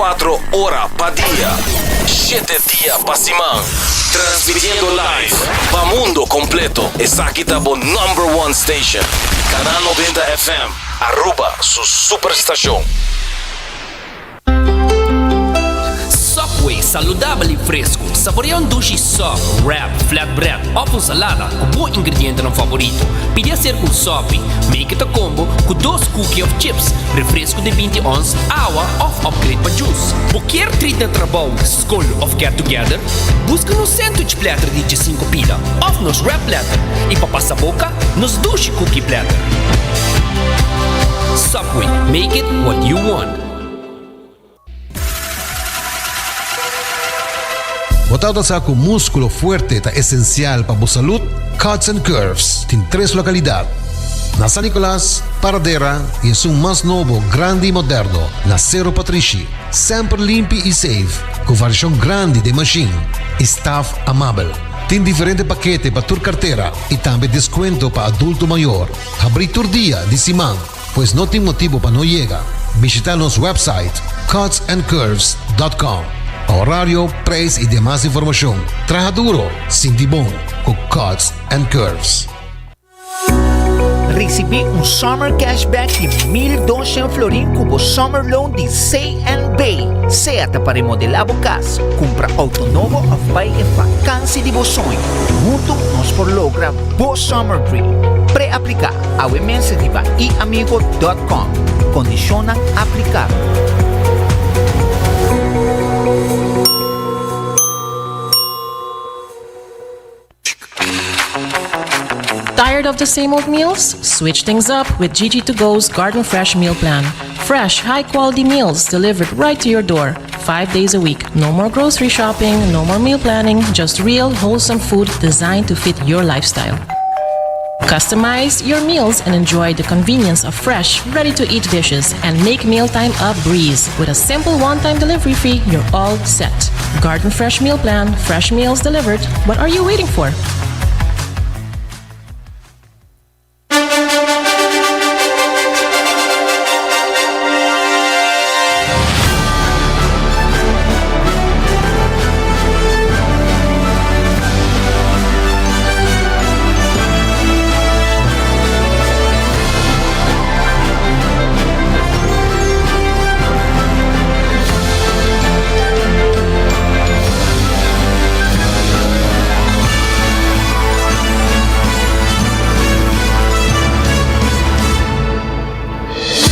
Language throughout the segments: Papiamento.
24 ora pa dia, shete dia pa siman. Transmitiendo live pa mundo completo. Esaki ta bo number one station. Canal 90 FM, Aruba su superstacion. Subway, saludabel y fresco. Saborea un dushi sub, wrap, flatbread of un salada cu bo ingredientenan favorito. Pidi acerca un sopi, make it a combo cu dos cookie of chips, refresco di binti ons, awa of upgrade pa juice. Bo kier treat na trabou, scol of get together? Busca nos sandwich platter di diesinco pida of nos wrap platter y pa pasa boca, nos dushi cookie platter. Subway, make it what you want. Bo tabata sa ku múskulo fuerte ta esensial pa bo salud? Cuts and Curves tin tres lokalidat, na San Nicolas, Paradera i esun mas nobo, grandi i moderno, na Sero Patrishi. Semper limpi i safe, ku variashon grandi den mashin i staf amabel. Tin diferente pakete pa tur kartera i tambe deskuento pa adulto mayor. Habrí tur dia di siman. Pues no tin motibo pa no yega. Bishita nos website cutsandcurves dot com pa horario, prijs y demas informacion. Traha duro, sinti bon cu Cuts and Curves. Ricibi un Summer Cashback di 1200 florin cu bo Summer Loan di CNB. Sea ta pa remodela bo cas, cumpra auto nobo of bay e vakantie di bo soño. Hunto nos por logra bo Summer Dream. Pre-aplica Awe mes riba iamigo dot com. Kondishonnan aplikabel. Tired of the same old meals? Switch things up with Gigi to Go's Garden Fresh Meal Plan. Fresh, high quality meals delivered right to your door, five days a week. No more grocery shopping, no more meal planning, just real, wholesome food designed to fit your lifestyle. Customize your meals and enjoy the convenience of fresh, ready to eat dishes and make mealtime a breeze. With a simple one time delivery fee, you're all set. Garden Fresh Meal Plan, fresh meals delivered. What are you waiting for?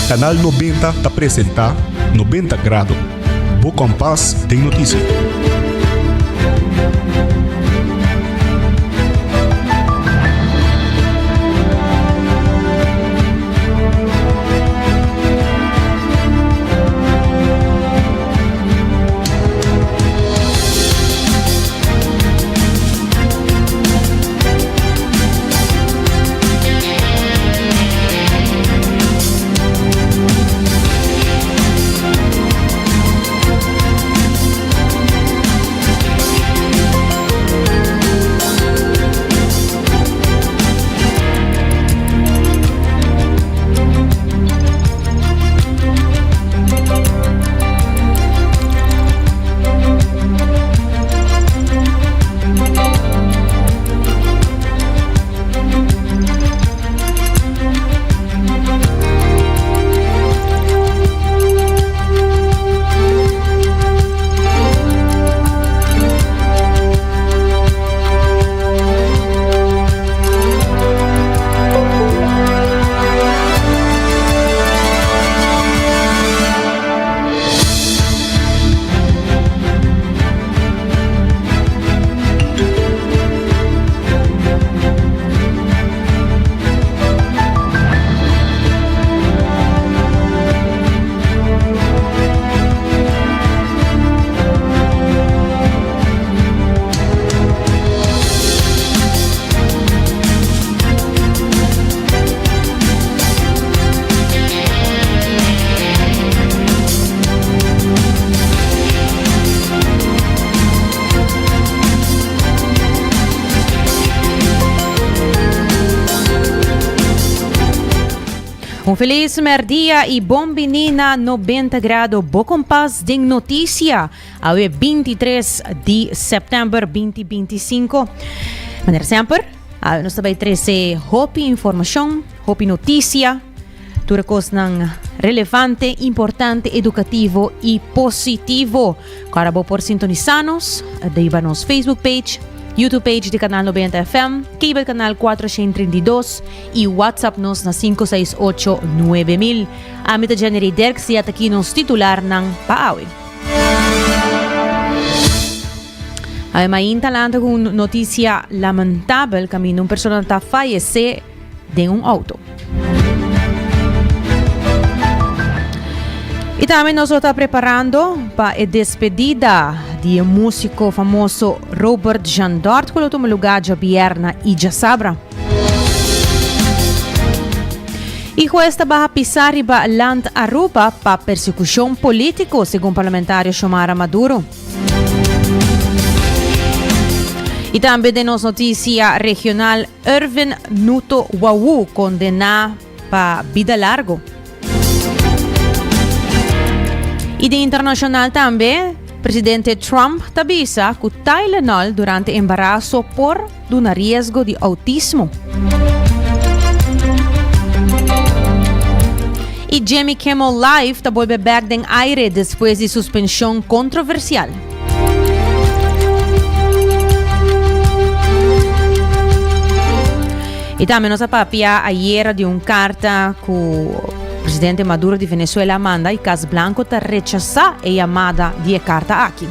Canal 90 ta presenta 90 Grado, bo kompas den notisia. Un feliz merdia y bon bini na 90 Grado Bo Kompas den Noticia. Awe 23 di september 2025. Manera semper, awe nos ta bay trece hopi informacion, hopi noticia, tur e cosnan relevante, importante, educativo y positivo. Ahora bo por sintonisa nos riba nos Facebook page, YouTube page di Canal 90 FM, Cable Canal 432 y WhatsApp nos na 568 9000. Ami ta Jenny Derks y ataki nos titularnan pa awe. Awe mainta lanta cu un noticia lamentabel caminda un persona ta fallece den un auto. Y tambe nos lo ta preparando pa e despedida di e musico famoso Robert Jandort cu lo tuma lugar djabierna y djasabra. Y juez ta baha pisa riba Land Aruba pa persecucion politico, segun parlamentario Xiomara Maduro. Y tambe den nos noticia regional, Ervin Nuto Wawu condena pa bida largo. Y den internacional tambe, presidente Trump ta bisa cu Tylenol durante embarazo por duna riesgo di autismo. Y Jimmy Kimmel Live ta bolbe back den aire despues di suspension controversial. Y tambe nos a papia ayera di un carta cu presidente Maduro di Venezuela a manda y Cas Blanco ta rechasa e yamada di e carta aki.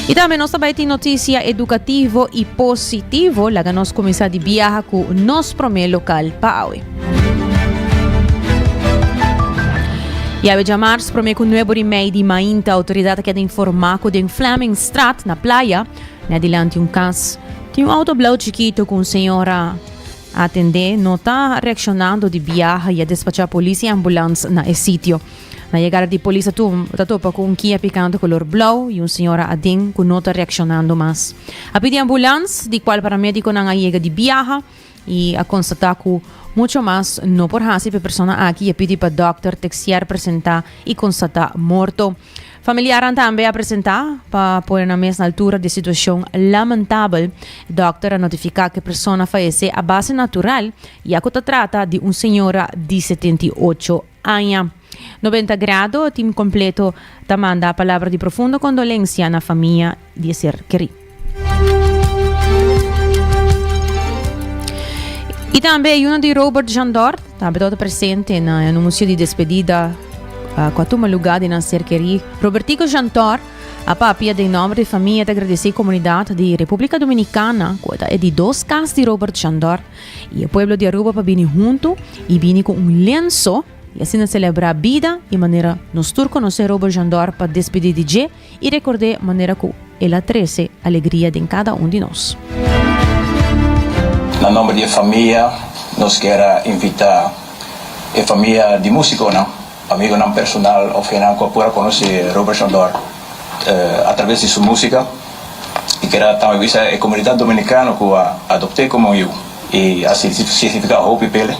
Y tambe nos ta bay tin noticia educativo y positivo. Laga nos cuminsa di biaha cu nos prome local pa awe. Y awe djamars prome cu nuebe ora y mei di mainta autoridad a keda informa cu den Flemingstraat na Playa, na dilanti un cas, tin un auto blauw chikito cu un señora a atende no ta reaccionando di biaha y a despacha polis y ambulans na e sitio. Na yegada di polis a ta topa cu un Kia Picanto color blauw y un señora aden cu no ta reaccionando mas. A pidi ambulans, di cual paramediconan a yega di biaha y a constata cu mucho mas no por haci pa e persona aki y a pidi pa dokter Texier presenta y constata morto. Familiarnan tambe a presenta pa pone nan mes na altura di e situacion lamentabel. Dokter a notifica cu e persona fayece a base natural ya cu ta trata di un señora di 78 Aña. 90 Grado, team completo ta manda palabra di profundo condolencia na famia di e ser keri. Y tambe e yunan di Robert Jandort tambe tabata presente na e anuncio di despedida cu a tuma lugar di nan ser keri. Robertico Jandort a papia den nomber di famia ta agradeci e comunidad di Republica Dominicana cu ta e di dos cas di Robert Jandort. Y e pueblo di Aruba pa bini hunto y bini cu un lenso y asina celebra bida y manera nos tur conoce Robert Jandor pa despedi di dje y record'e manera cu el a trece alegria den cada un di nos. Na nomber di e famia nos kier a invita e famia di musiconan, amigonan personal of hennan cu a por a conoce Robert Jandor a traves di su musica. I keda tambe bisa e komunidat dominikano ku a adopt'é komo un yu i a signifiká hopi p'el.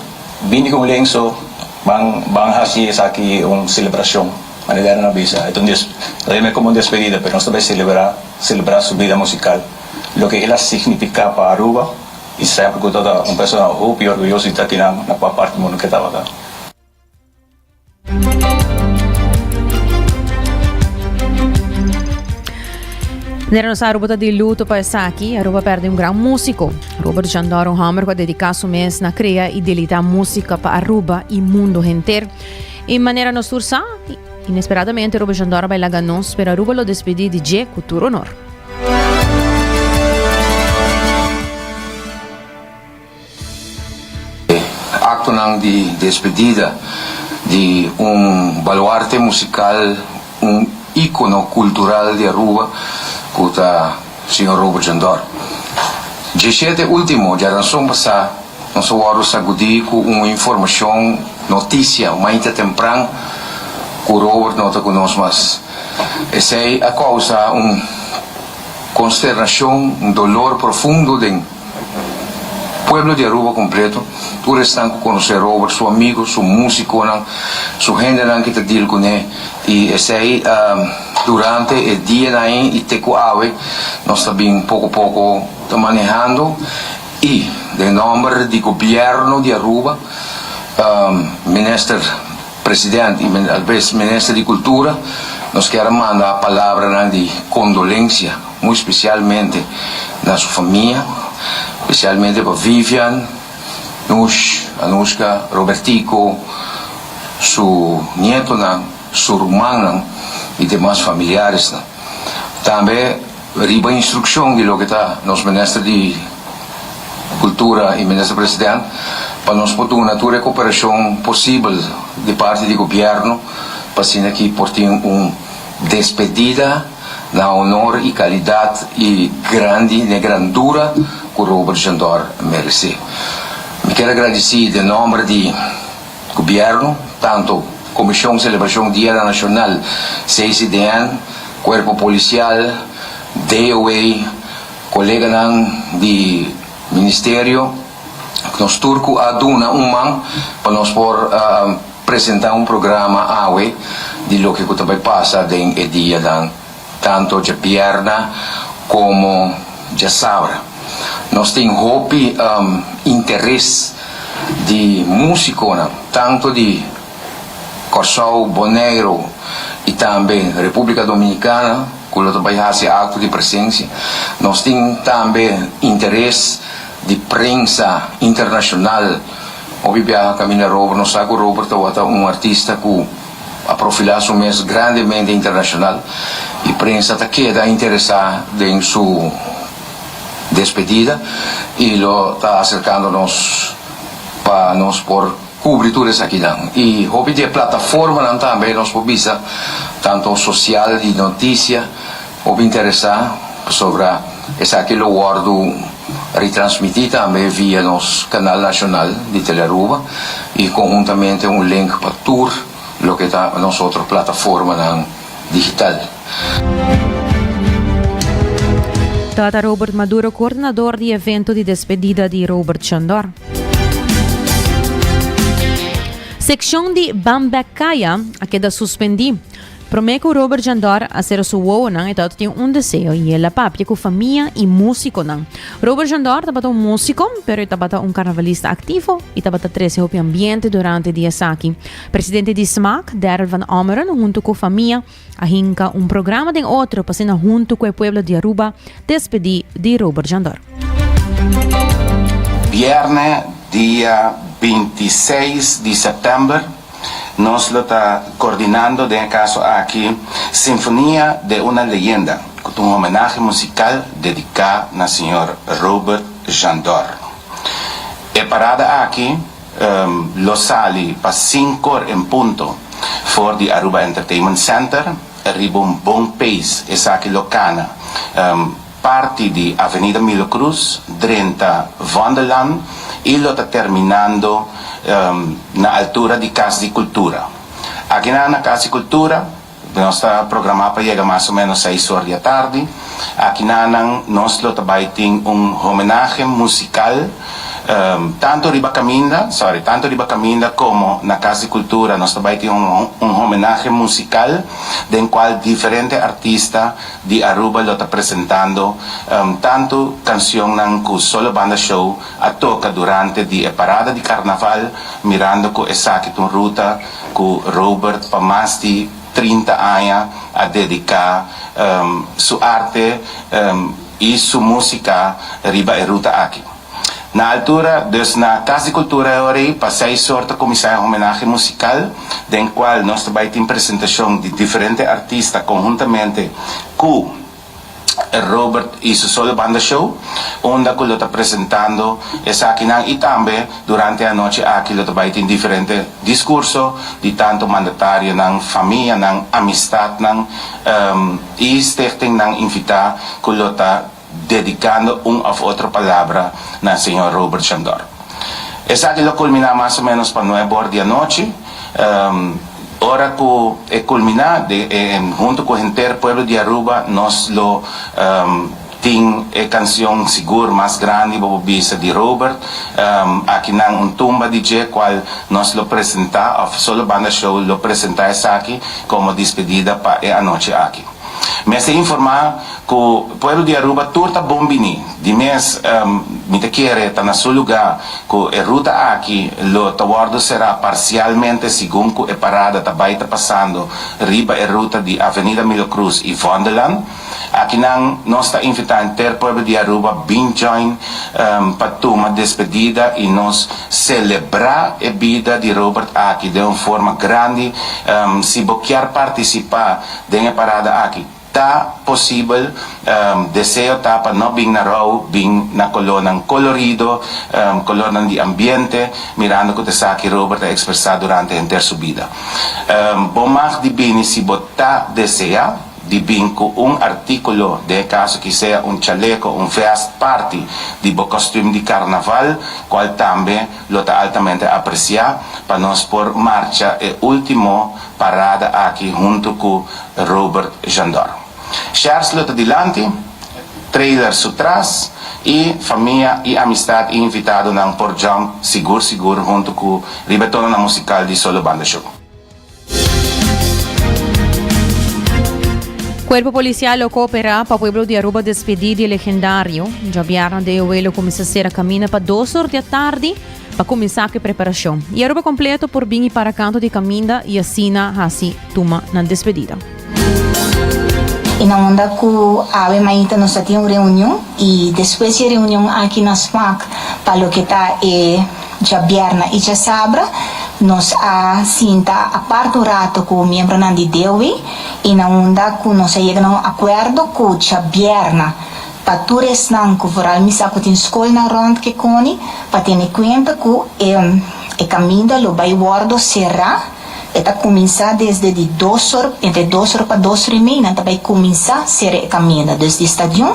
Bini ku un lenso, ban ban hasi esaki un selebrashon. Manera nan a bisa, e ta un des, ta yam'é komo un despedida, pero nos ta bai selebrá, selebrá su bida musikal, loke el a signifiká pa Aruba i semper ku tabata un persona hopi orguyoso di ta akinan na kua parti mundu ku e tabata. Manera nos Aruba ta di luto pa esaki, Aruba perde un gran músico. Robert Jandor, un homber cu a dedica su mes na crea y delita música pa Aruba y mundo henter. Y manera nos tur sa, inesperadamente Robert Jandor a bay laga nos, pero Aruba lo despedi di dje cu tur honor. E actonan di despedida di un baluarte musical, un icono cultural di Aruba cu ta señor Robert Jandor. Djeshete ultimo djaranson pasa nos a wordo sagudi cu un informacion, noticia, mainta tempran cu Robert no ta cu nos mas. Esey a causa un consternacion, un dolor profundo den. Pueblo di Aruba completo, tur esnan cu conoce Robert, su amigo, su musiconan, su hendenan ki ta deal cune y esey durante e dianan ey y te cu awe nos ta bin poco poco ta manehando y den nomber di gobierno di Aruba, Minister President y alves Minister di Cultura nos kier a manda palabranan di condolencia muy specialmente na su famia, specialmente pa Vivian, Nush, Anushka, Robertico, su nietonan, su rumannan y demas familiaresnan. Tambe Riba instrukshon di loke ta nos Minister di Kultura i Minister President pa nos por duna tur e koperashon posibel di parti di gobièrnu pa asina ki por tin un despedida na honor i kalidat i grandi n'e grandura ku Robert Jandor meresé. Mi kier a gradisí den nòmber di. Gobierno, tanto Comision Celebracion Dia Nacional, CCDN, Cuerpo Policial, DOA, coleganan di Ministerio, nos tur cu a duna un man pa nos por presenta un programa awe di loke cu ta bay pasa den e dianan tanto djabierna como djasabra. Nos tin hopi interes di musiconan, tanto di Corsou, Boneiro y tambe Republica Dominicana cu lo ta bay haci acto di presencia. Nos tin tambe interes di prensa internacional. Hopi biaha caminda Robert, nos sa cu Robert tawata un artista cu. A profilá su mes grandemente internashonal i prensa ta keda interesá den su despedida i lo ta aserkando nos pa nos por kubri tur esakinan. I hopi di e plataformanan tambe nos por bisa tanto sosial di notisia hopi interesá pasobra esaki lo wòrdu retransmití tambe via nos kanal nashonal di Telearuba i konhuntamente un link pa tur loke ta nos otro plataformanan digital. Tata Robert Maduro, coordinador di evento di despedida di Robert Chandor. Seccion di Ban Bek Kaya a keda suspendi. Promé ku Robert Jandor a sera su wowonan e tabata tin un deseo i el a papia ku famia i músikonan. Robert Jandor tabata un músiko, pero e tabata un karnavalista aktivo i tabata trese hopi ambiente durante di esaki. Presidente di smaak, Daryl van Ommeren, huntu ku famia a hinka un programa den otro pa asina huntu ku e pueblo di Aruba despedí di Robert Jandor. Bierne dia 26 di sèptèmber Nos lo ta coordinando den e caso aki Sinfonia de una leyenda, cu ta un homenahe musical dedica na señor Robert Jandor. E parada aki lo sali pa cincor en punto for di Aruba Entertainment Center riba un bon pace esaki lo cana parti di Avenida Milo Cruz drenta Vondellaan y lo ta terminando na altura di Cas di Cultura. Akinan na Cas di Cultura nos ta programa pa yega mas o menos seis or di atardi. Akinanan nos lo ta bay tin un homenahe musical tanto riba caminda, sorry, tanto riba caminda como na Cas di Cultura nos ta bay tin un homenahe musical den cual diferente artista di Aruba lo ta presentando tantu cancionnan cu Solo Banda Show a toca durante di e parada di Carnaval, mirando cu esaki ta un ruta cu Robert pa mas di 30 aña a dedica su arte y su musica riba e ruta aki. Na altura, dus na Cas di Cultura e ora ei, pa seis or ta cuminsa e homenahe musical, den cual nos ta bay tin presentacion di diferente artista conhuntamente cu Robert y su Solo Banda Show, unda cu lo ta presentando esakinan y tambe durante e anochi aki lo ta bay tin diferente discurso di tanto mandatarionan, famianan, amistadnan y stichtingnan invita cu lo ta dedicando un of otro palabra na señor Robert Chandor. Esaki lo culmina mas o menos pa nuebe or di anochi. Ora cu e culmina, hunto cu henter pueblo di Aruba nos lo. Tin e cancion sigur mas grandi bo por bisa di Robert. Akinan un tumba di dje cual nos lo presenta of Solo Banda Show lo presenta esaki como dispedida pa e anochi aki. Mester informa cu pueblo di Aruba tur ta bon bini. Di mes mi ta kere ta na su luga cu e ruta aki lo ta wordo cera parcialmente segun cu e parada ta bay ta pasando riba e ruta di Avenida Milo Cruz y Vondellaan. Akinan nos ta invita henter pueblo di Aruba bin join pa tuma despedida y nos celebra e bida di Robert aki den un forma grandi. Si bo kier participa den e parada aki ta posibel. Deseo ta pa no bin na rou, bin na colornan colorido, colornan di ambiente, mirando cu ta esaki Robert a expresa durante henter su bida. Bo mag di bini si bo ta desea. Di bin ku un artíkulo, den e kaso ki sea un chaleko, un vèst parti di bo kòstüm di karnaval, kual tambe lo ta altamente apresiá pa nos por marcha e último parada aki huntu ku Robert Jandor. Shers lo ta dilanti, trailer su tras i famia i amistat i invitadonan por jump sigur sigur huntu ku riba e tononan musikal di Solo Banda Show. Cuerpo Policial lo coopera pa pueblo di Aruba despedi di e legendario. Djabièrnè DOW lo cuminsa cera camina pa dos or di atardi pa cuminsa cu e preparacion. Y Aruba completo por bin y para canto di caminda y asina haci tuma nan despedida. E na unda cu awe mainta nos a tin un reunion y despues di e reunion aki na smaak pa loke ta e Djabièrnè i djasabra nos a sinta apart un rato ku miembronan di DOW i na unda ku nos a yega na un akuerdo ku djabièrnè pa tur esnan ku vooral mi sa ku tin skolnan rònt Kekoni pa tene kuenta ku e e kaminda lo bai wòrdu será. E ta kuminsá desde di dos or, entre dos or pa dos or i mei nan ta bai kuminsá sera e kaminda. Dus di stadion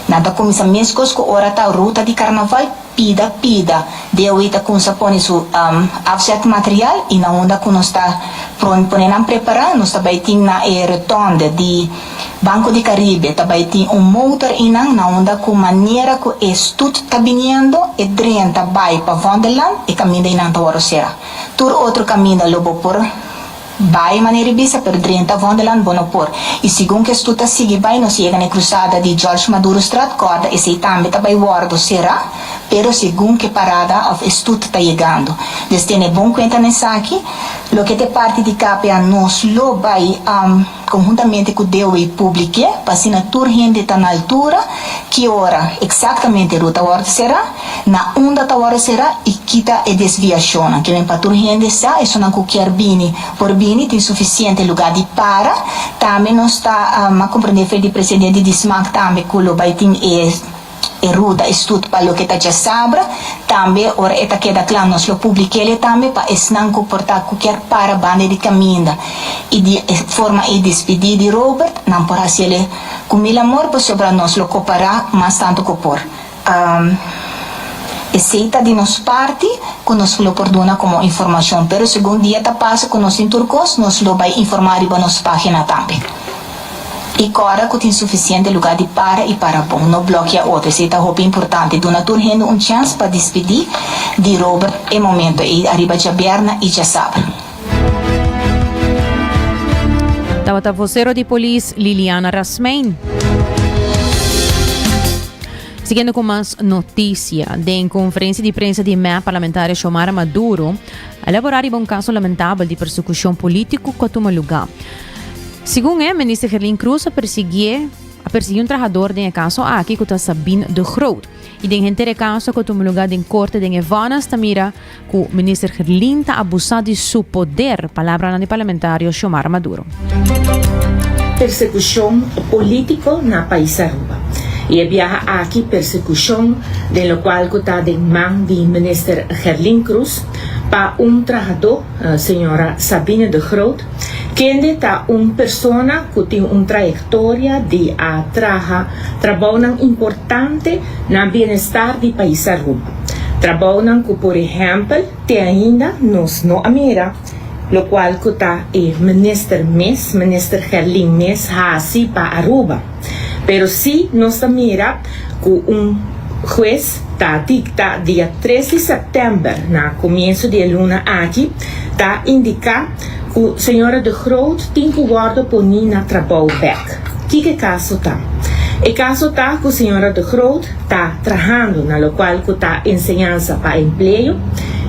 nan ta kuminsá meskos ku ora ta ruta di karnaval. Pida pida DOW ta cunsa pone su afzet material y na unda cu nos ta pone nan prepara nos ta bay tin na e rotonde di Banco di Caribe ta bay tin un motor eynan na unda cu manera cu e stoet ta biniendo e drenta bay pa Vondelland e caminda eynan ta worde cera. Tur otro caminda lo bo por Bai manera e bisa, pero drenta Vondelland bo no por. Y segun cu estu ta sigui bai nos yega na e cruzada di George Madurostraat, corda esey tambe ta bai wordo cera, pero segun cu e parada of estu ta yegando. Dus tene bon cuenta na esaki. Loke ta e parti di KPA nos lo bai conhuntamente cu DOW publike pa asina tur hende ta na altura ki ora exactamente ruta wordo cera. Na unda ta wòrdu será i kita e desviashonnan? Ke men pa tur hende sa, esunnan ku kier bini por bini, tin sufisiente lugá di para. Tambe nos ta a komprendé fe di presidente di smak tambe ku lo bai tin e e ruta, e stut pa loke ta djasabra. Tambe ora e ta keda kla nos lo publik'é tambe pa esnan ku por ta ku kier para banda di kaminda i di e forma ei despidí di Robert, nan por hasiel ku mil amor pasobra nos lo kopará mas tantu ku por. Esey ta di nos parti cu nos lo por duna como informacion, pero segun dia ta pasa cu nos tin tur cos, nos lo bay informa riba nos pagina tambe. Y corda cu tin suficiente lugar di para y para bon, no blokia otro, esey ta hopi importante. Duna tur hende un chance pa dispidi di Robert e momento ey ariba djabièrnè y djasabra. Tabata vocero di polis Liliana Rasmijn. Siguiendo cu mas noticia, den conferencia di prensa di MEP parlamentario Xiomara Maduro a elabora riba un caso lamentabel di persecucion politico cu a tuma luga. Segun e, minister Gerlin Cruz a persiguie a persegui un trahador den e caso aki cu ta Sabine de Groot. Y den henter e caso cu a tuma luga den corte den e vonnis ta mira Cu Minister Gerlin ta abusa di su poder, palabranan di parlamentario Xiomara Maduro. Persecucion politico na pais Aruba. Y e biaha aki persecucion den locual cu ta den man di Minister Gerlin Cruz pa un trahador, señora Sabine de Groot, kende ta un persona cu tin un trayectoria di a traha trabounan importante na bienestar di pais Aruba. Trabounan ku por ehèmpel te ainda nos no a mira, lokual ku ta e minister mes, minister Gerlin mes hasi pa Aruba. Pero si nos ta mira cu un hues ta dicta dia tres di september na comienso di e luna aki ta indica cu señora De Groot tin cu wordo poni na trabou bek. Kiko e caso ta? E caso ta cu señora De Groot ta trahando na locual cu ta enseñansa pa empleo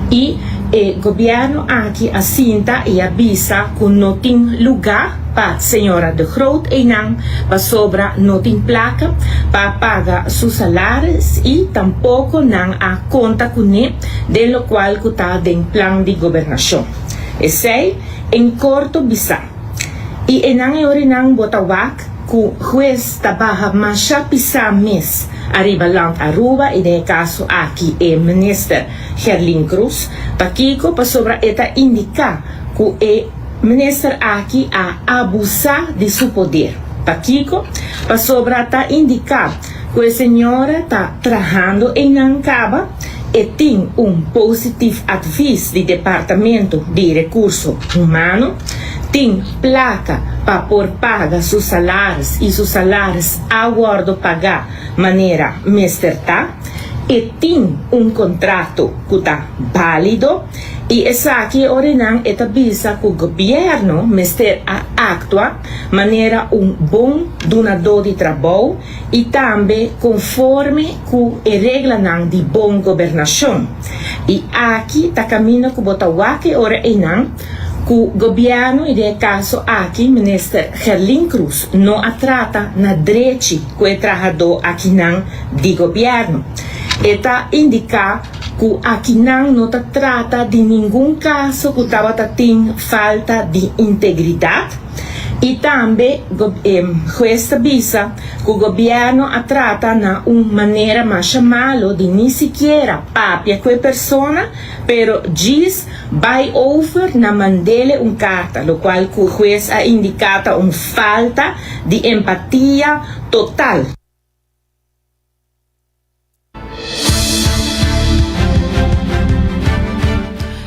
y e gobierno aki a sinta y a bisa cu no tin luga pa señora De Groot eynan pasobra no tin placa pa paga su salaris y tampoco nan a conta cune den locual cu ta den plan di gobernacion. Esey en corto bisa. Y eynan e orinan bo ta wak cu huez ta baha masha pisa mes ariba Land Aruba y den e caso aki e minister Gerlin Cruz. Pakico? Pasobra e ta indica cu e minister aki a abusa di su poder. Pakico? Pasobra ta indica cu e señora ta trahando eynan caba, e tin un positief advies di Departamento di Recurso Humano, tin placa pa por paga su salaris y su salaris a wordo paga manera mester ta, e tin un contrato cu ta balido y esaki e orenan e ta bisa cu gobierno mester a actua manera un bon dunador di trabou y tambe conforme cu e reglanan di bon gobernacion. Y aki ta caminda cu bo ta wak e ora eynan cu gobierno y den e caso aki Minister Gerlin Cruz no a trata na drechi cu e trahador akinan di gobierno. E ta indica cu akinan no ta trata di ningun caso cu tabata tin falta di integridad. Y tambe e hues ta bisa cu gobierno a trata na un manera masha malo di ni sikiera papia cu e persona, pero djis bay over na mandele un carta, locual cu hues a indica ta un falta di empatia total.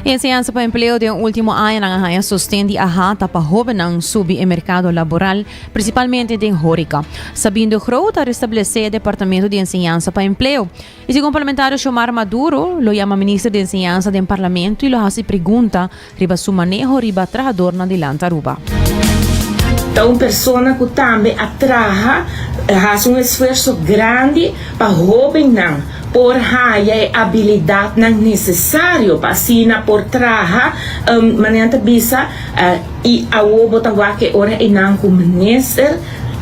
Enseñansa pa empleo den último añanan a haña sosten di AHATA pa hóbennan subi e merkado laboral, prinsipalmente den hóreka. Sabine de Groot a restablesé e departamento di enseñansa pa empleo. I segun parlamentario Xiomara Maduro lo yama minister di enseñansa den parlamento i lo hasi pregunta riba su maneho riba trahadornan di Land Aruba. Ta un persona cu tambe a traha, haci un esfuerso grandi pa hobennan por haya e abilidadnan necesario pa asina por traha, manera nan ta bisa, y awo bo ta wak e ora eynan cu minister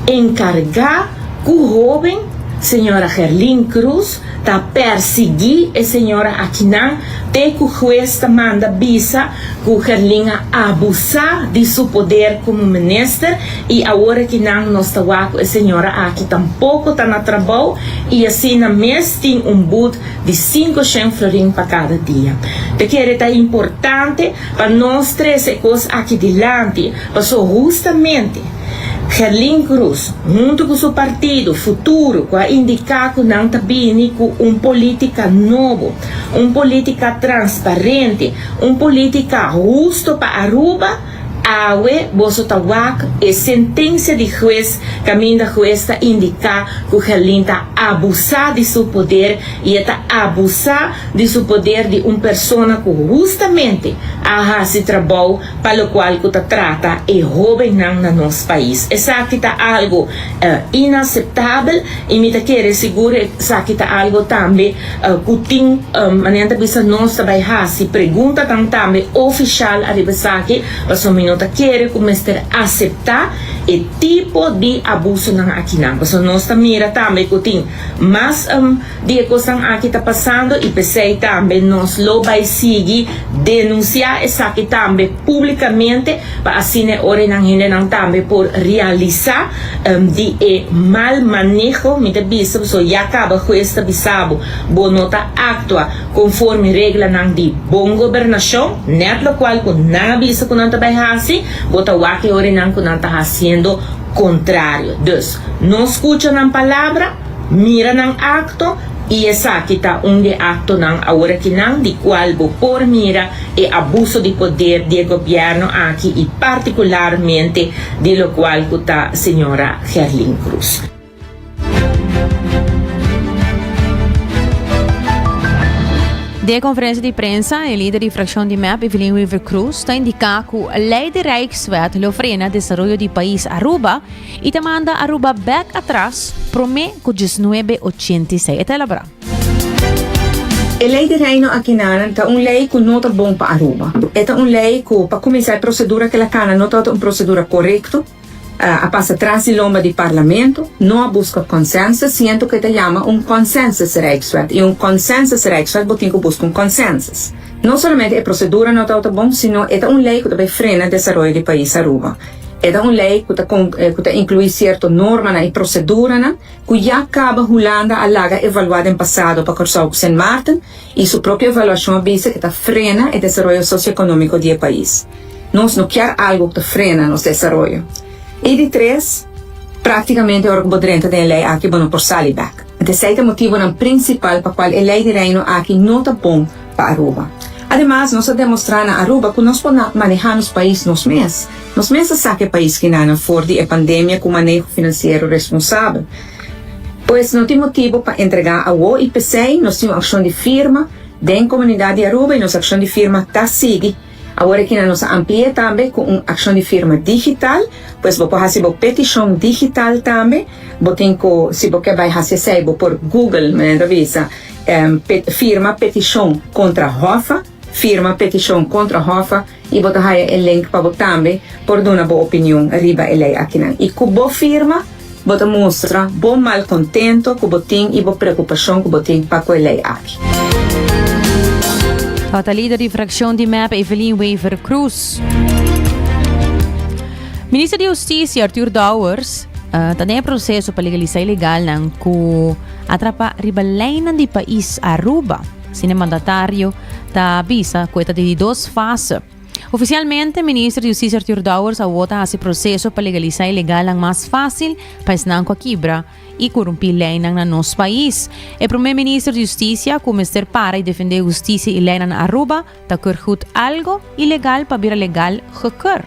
encarga cu hoben, señora Gerlin Cruz, Ta persiguí e señora akinan te ku hues ta manda bisa ku Gerlin a abusá di su poder komo minister i awor akinan nos ta wak ku e señora aki tampoko ta na trabou i asina mes tin un but di 500 florin pa kada dia. Ta kere ta importante pa nos trese e kos aki dilanti paso hustamente Gerlin Cruz, hunto cu su partido Futuro cu a indica cu nan ta bini cu un politica nobo, un politica transparente, un politica husto pa Aruba, awe boso ta wak e sentencia di huez caminda huez ta indica cu Gerlin ta abusa di su poder y e ta abusa di su poder di un persona cu hustamente a haci trabou pa locual cu ta trata e hobennan na nos pais. Esaki ta algo inaceptabel y mi ta kere sigur esaki ta algo tambe cu tin, manera nan ta bisa nos ta bay haci preguntatan tambe oficial ariba esaki pasobra mi no ta kere cu mester acepta e tipo di abusonan akinan pasobra nos ta mira tambe cu tin mas Di e kosnan aki ta pasando i p'esei tambe nos lo bai sigui denunsiá esaki tambe públikamente pa asina e ora nan hendenan tambe por realisá di e mal maneho, mi ta bisa pasobra ya kaba hues ta bisa bo, bo no ta aktua konforme reglanan di bon gobernashon, nèt lokual ku nan a bisa ku nan ta bai hasi, bo ta wak e ora nan ku nan ta hasiendo kontrario. Dus, no skucha nan palabra. Mira nan acto, y esaki ta un di e actonan aworakinan di cual bo por mira e abuso di poder di e gobierno aki y particularmente di locual cu ta señora Gerlin Cruz. Den e conferencia di prensa, e lider di fraccion di mep, Evelyn Wever-Croes, ta indica cu ley di Rijkswet lo frena desaroyo di pais Aruba y ta manda Aruba bek atras prome cu diesnuebe ochenta i seis. E ta elabora. E ley di Reino akinanan ta un ley cu no ta bon pa Aruba. E ta un ley cu pa cuminsa e procedura cu el a cana no tabata un procedura corecto. A pasa tras di lomba di Parlamento, no a busca consensus, siento cu e ta yama un consensus Rijkswet y un consensus Rijkswet bo tin cu busca un consensus. No solamente e procedura no tabata bon, sino e ta un ley cu ta bay frena desaroyo di pais Aruba. E ta un ley cu ta cu ta inclui cierto normanan y proceduranan cu ya caba Hulanda a laga evalua den pasado pa Corsou cu Sint Maarten y su propio evaluacion a bisa cu ta frena e desaroyo socioeconomico di e pais. Nos no kier algo cu ta frena nos desaroyo. Y di tres, practicamente ora cu bo drenta den e ley aki bo no por sali bek. Ent esey ta e motibonan principal pa cual e ley di Reino aki no ta bon pa Aruba. Ademas nos a demostra na Aruba cu nos por maneha nos pais nos mes. Nos mes a saca e pais kinanan for di e pandemia cu maneho financiero responsabel. Pues no tin motibo pa entrega awo y p'esey nos tin un accion di firma den comunidad di Aruba y nos accion di firma ta sigui. Awor aki nan nos a ampli'é tambe ku un akshon di firma digital, pues bo por hasi bo petishon digital tambe. Bo tin ku, si bo ke bai hasi esei, bo por Google, manera ta bisa, firma petishon kontra Hoffa, firma petishon kontra Hoffa, i bo ta haya e link pa bo tambe por duna bo opinion riba e lei akinan. I ku bo firma, Bo ta mustra bo malcontento cu bo tin y bo preocupacion cu bo tin pa cu e ley aki. Tabata lider di fraccion di mep Evelyn Wever Croes. Minister di Husticia Arthur Dowers eh, ta den e proceso pa legalisa ilegalnan cu atrapa riba leynan di pais Aruba. Asina e mandatario ta bisa cu e ta di dos fase. Oficialmente, Minister di Husticia Arthur Dowers awor ta haci proceso pa legalisa ilegalnan mas facil pa esnan cu a kibra y corumpi leynan na nos pais. E Prome Minister di Husticia cu mester para y defende husticia y leynan na Aruba ta keur goed algo ilegal pa bira legal gekeur.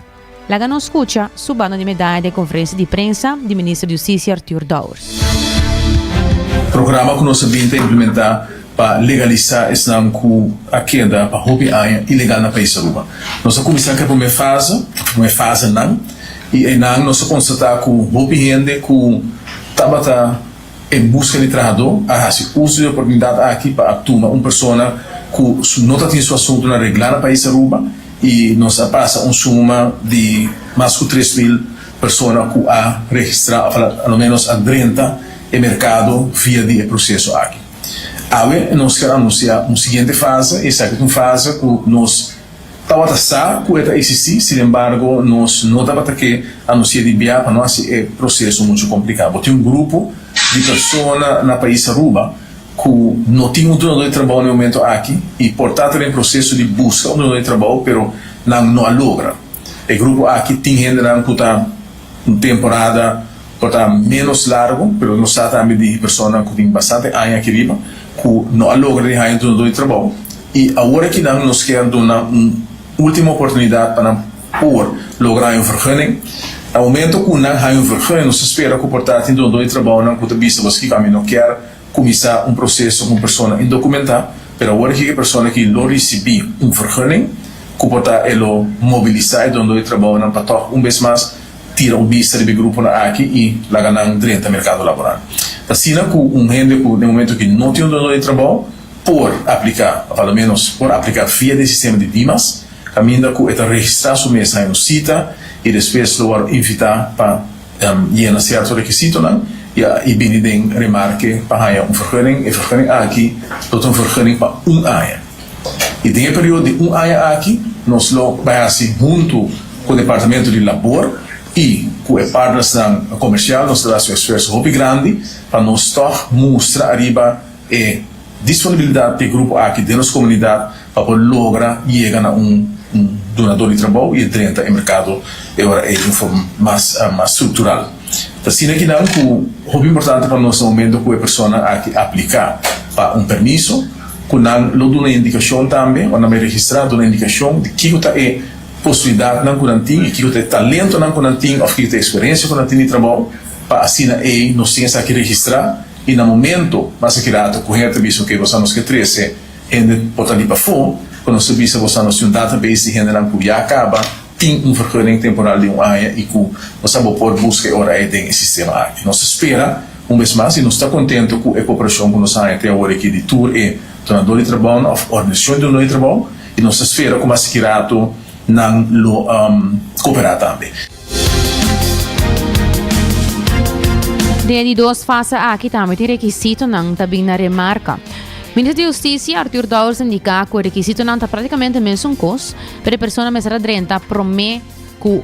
Laga nos scucha su banda di medaya den conferencia di prensa di Minister di Husticia Arthur Dowers. Programa cu nos a bin ta implementa pa legalisa esnan cu a keda pa hopi aña ilegal na pais Aruba. Nos a cuminsa cu e prome fase, e prome fasenan, y eynan nos a constata cu hopi hende cu tabata en busca di trahador a haci uso di e oportunidad aki pa a tuma un persona cu no ta tin su asuntonan regla na pais Aruba y nos a pasa un suma di mas cu 3000 persona cu a registra of a lo menos a drenta e mercado via di e proceso aki. Awe nos kier anuncia un siguiente fase y esaki ta un fase cu nos tabata sa cu e ta existi, sin embargo nos no tabata ke anuncia di bia pa no haci e proceso mucho complica. Bo tin un grupo di persona na pais Aruba cu no tin un dunador di trabao na e momento aki y por ta ta den proceso di busca un dunador di trabao pero nan no a logra. E grupo aki tin hendenan cu ta un temporada por ta menos largo, pero nos sa tambe di personanan cu tin bastante aña aki riba cu no a logra di haña dunador di trabou y awor aki nan nos kier duna un ultimo oportunidad pa nan por logra haña un vergunning. Na momento cu nan haña un vergunning nos ta spera cu por ta tin dunador di trabounan cu ta bisa boso kico ami no kier cuminsa un proceso cu un persona indocumentá, pero awor aki e persona aki lo ricibi un vergunning cu por ta e lo mobilisa e dunador di trabounan pa tog un bes mas tira un bista riba e gruponan aki y laga nan drenta mercado laboral. Ta asina cu un hende cu den momento aki no tin un dunador di trabou por aplica, of alo menos por aplica via di e sistema di Dimas, caminda cu e ta registra su mes haña un cita y despues lo worde invita pa yena cierto requisitonan y bini den remarke pa haña un vergunning. E vergunning aki lo ta un vergunning pa un aña. Y den e periodo di un aña aki nos lo bay haci hunto cu Departamento di Labor y cu e partnersnan comercial nos ta haci un esfuerzo hopi grandi pa nos tog mustra ariba e disponibilidad di e grupo aki den nos comunidad pa por logra yega na un dunador di trabou y e drenta e mercado e ora ey di un forma mas mas structural. Ta asina kinan cu hopi importante pa nos na momento cu e persona aki aplica pa un permiso cu nan lo duna indicacion tambe ora nan bay registra duna indicacion di kico ta e posibilidadnan cu nan tin y kico ta e talentonan cu nan tin of kico ta e experiencia cu nan tin di trabou pa asina ey nos tin esaki registra y na momento mas aki rato cu hende ta bisa ok bosa nos ke trece. Hende por ta di pafó ku nos ta bisa boso nos tin un database di hendenan ku ya kaba tin un vergunning temporal di un aña i ku nos ta bo por buska e ora ei den e sistema aki. Nos ta spera un bes mas i nos ta kontento ku e koperashon ku nos haña te awor aki di tur e donadó di trabounan òf organisashon di donadó di trabou i nos ta spera ku mas ki rato nan lo koperá tambe. Den e di dos fase aki tambe tin rekisitonan ta bin na remarka. Minister di Hustisia, Arthur Dowers a indiká ku e rekisitonan ta práktikamente mesun kos, pero e persona mester a drenta promé ku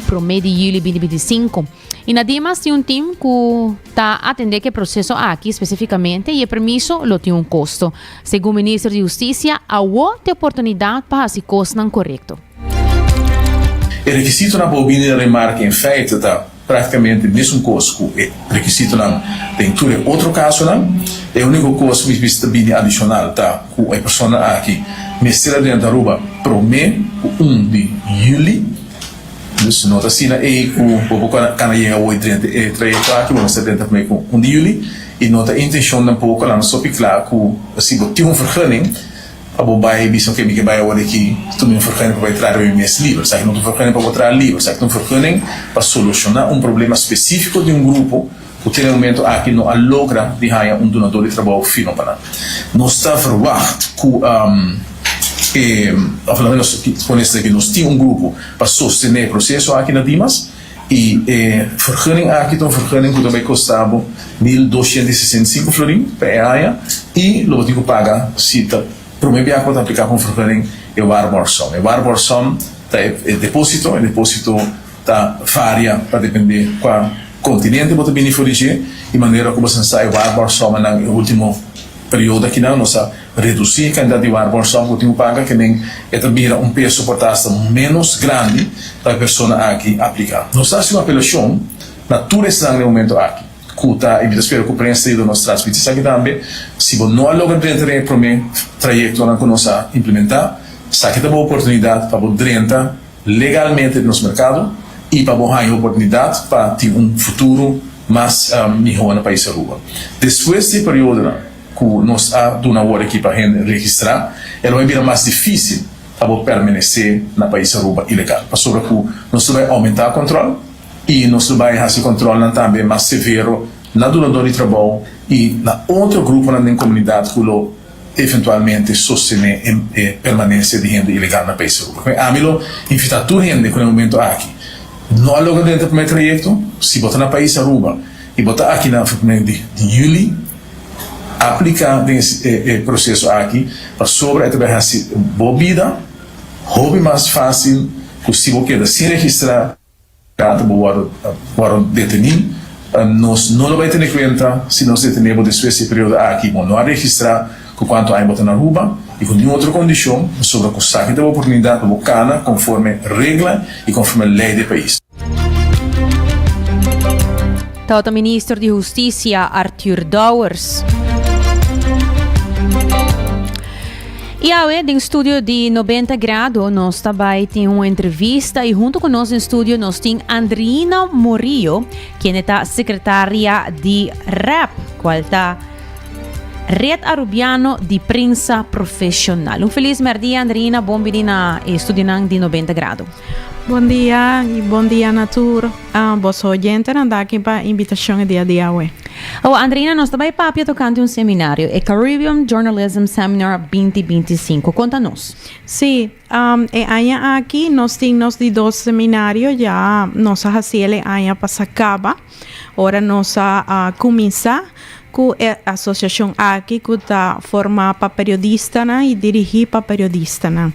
promé di yüli 2025. I na Dimas tin un tim ku ta atendé ku e proseso aki spesifikamente i e permiso lo tin un kosto. Segun Minister di Hustisia, awo t'e oportunidat pa hasi kosnan korekto. E rekisitonan pa bo bini na remarke en feite ta praktikamente mesun kos ku e rekisitonan den tur e otro kasonan. E uniko kos mi bisa ta bini adishonal ta ku e persona aki mester a drenta Aruba promé ku un di yüli. Dus no ta asina ei ku bo por kana yega awor i drenta e trayekto aki, bo mester drenta promé ku un di yüli. I no ta intenshon tampoko, laga nos hopi kla ku si bo tin un vergunning pa bo bai bisa oke mi ke bai awor aki tuma un vergunning pa bai traha riba mi mes liber. Esaki no ta un vergunning pa bo traha liber, esaki ta un vergunning pa solushoná un problema spesífiko di un grupo ku te na e momento aki no a logra di haña un dunadó di trabou firma pa nan. Nos ta verwagt ku e, òf lo menos pone esaki, nos tin un grupo pa sostené e proseso aki na Dimas i e vergunning aki ta un vergunning ku ta bai kosta bo 1265 florin pa e aña i lo bo tin ku paga si ta promé biaha ku bo ta apliká pa un vergunning e waarborgsom. E waarborgsom ta e depósito, e depósito Ta varia ta depende kua kontinente bo ta bini for di dje i manera ku bo sa e waarborgsommennan e ultimo periodo akinan nos a redusí e kantidat di waarborgsom ku tin ku paga ke men e ta bira un peso por ta asta ménos grandi pa e persona aki apliká. Nos ta hasi un apelashon na tur esnan den e momento aki ku ta i mi ta spera ku prensa ta yuda nos transmití esaki tambe, si bo no a logra drenta den e promé trayektonan ku nos a implementá, esaki ta bo oportunidat pa bo drenta legalmente den nos merkado i pa bo haña oportunidat pa tin un futuro mas mihó na pais Aruba. Despues di e periodonan ku nos a duna awor aki pa hende registrá, e lo bai bira mas difísil pa bo permanesé na pais Aruba ilegal, pasobra ku nos lo bai oumentá kòntròl i nos lo bai hasi kòntròlnan tambe mas severo na dunadó di trabou i na otro gruponan den komunidat ku lo eventualmente sostené e permanencia di hende ilegal na pais Aruba. Kue ami lo invita tur hende ku na e momento aki no a logra drenta e primer trayecto, si bo ta na pais Aruba y bo ta aki na primer di juli, aplica den e proceso aki pasobra e ta bay haci bo bida hopi mas facil ku si bo keda sin registra. Tantu bo wòrdu wòrdu detení, nos no lo bai tene kuenta si nos detené bo despues di e periodo aki. Bo no a registrá ku kuantu aña bo ta na Aruba i ku niun otro kondishon, pasobra ku saki ta bo oportunidat pa bo kana konforme regla i konforme lei di e pais. Tabata minister di Hustisia Arthur Dowers. I awe den studio di 90 Grado nos ta bai tin un entrevista i hunto ku nos den studio nos tin Andriina Morillo, kende ta sekretaria di rap, kual ta Red Arubiano di Prensa Profesional. Un felis merdia Andriina, bon bini na e studionan di 90 Grado. Bon dia i bon dia na tur boso oyentenan. Danki pa invitashon e dia di awe. Awa Andreina, nos ta bai papia tokante un seminario, e Caribbean Journalism Seminar 2025. Konta nos. Sí, e aña aki nos tin nos di dos seminario, ya nos a hasi el e aña pasa kaba, ora nos a kuminsá ku e asosiashon aki ku ta formá pa periodistanan i dirigí pa periodistanan.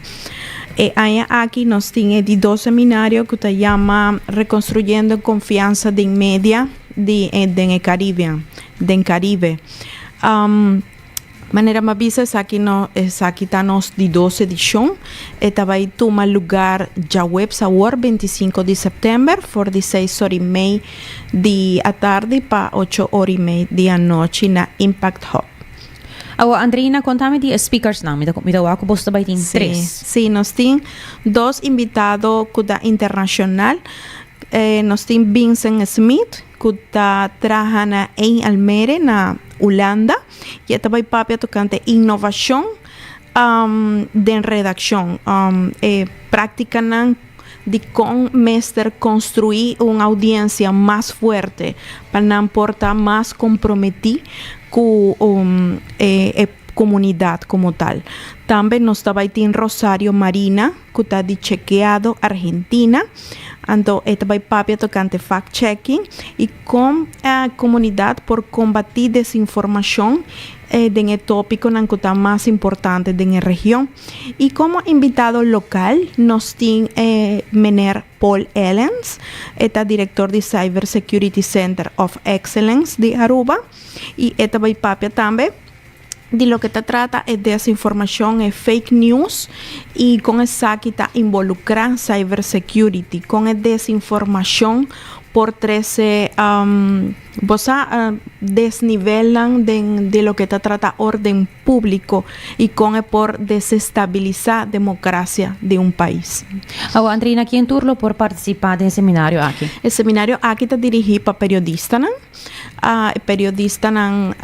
E aña aki nos tin e di dos seminario ku ta yama Rekonstruyendo Konfiansa den Media di den e Caribbean, den Caribe. Manera mi a bisa esaki no esaki ta nos di dos edishon. E ta bai tuma lugar djaweps awor 25 di sèptèmber for di seis ora i mei di atardi pa ocho ora i mei di anochi na Impact Hub. Awor Andreina konta mi di e speakersnan. Mi ta mi ta wak ku boso ta bai tin tres. Sí, nos tin dos invitado ku ta internashonal. Nos tin Vincent Smit ku ta traha na Ein Almere na Hulanda i e ta bai papia tokante inovashon. um, den redakshon, um, e práktikanan di kon mester konstruí un oudiensia mas fuerte pa nan por ta mas komprometí ku um, e, e komunidat komo tal. Tambe nos ta bai tin Rosario Marina ku ta di Chequeado Argentina, anto e ta bai papia tokante fact checking i kon e komunidat por kombatí desinformashon den e tópikonan ku ta mas importante den e region. I komo invitado lokal nos tin e mener Paul Ellens, e ta direktor di Cyber Security Center of Excellence di Aruba i e ta bai papia tambe di loke ta trata e desinformashon, e fake news i kon esaki ta involukrá cyber security, kon e desinformashon por trese bo sa desnivelnan den di loke ta trata orden públiko i kon e por desestabilisá demokrasia di un pais. Awor, Andreina, ken tur lo por partisipá den e seminario aki? E seminario aki ta dirigí pa periodistanan. E periodistanan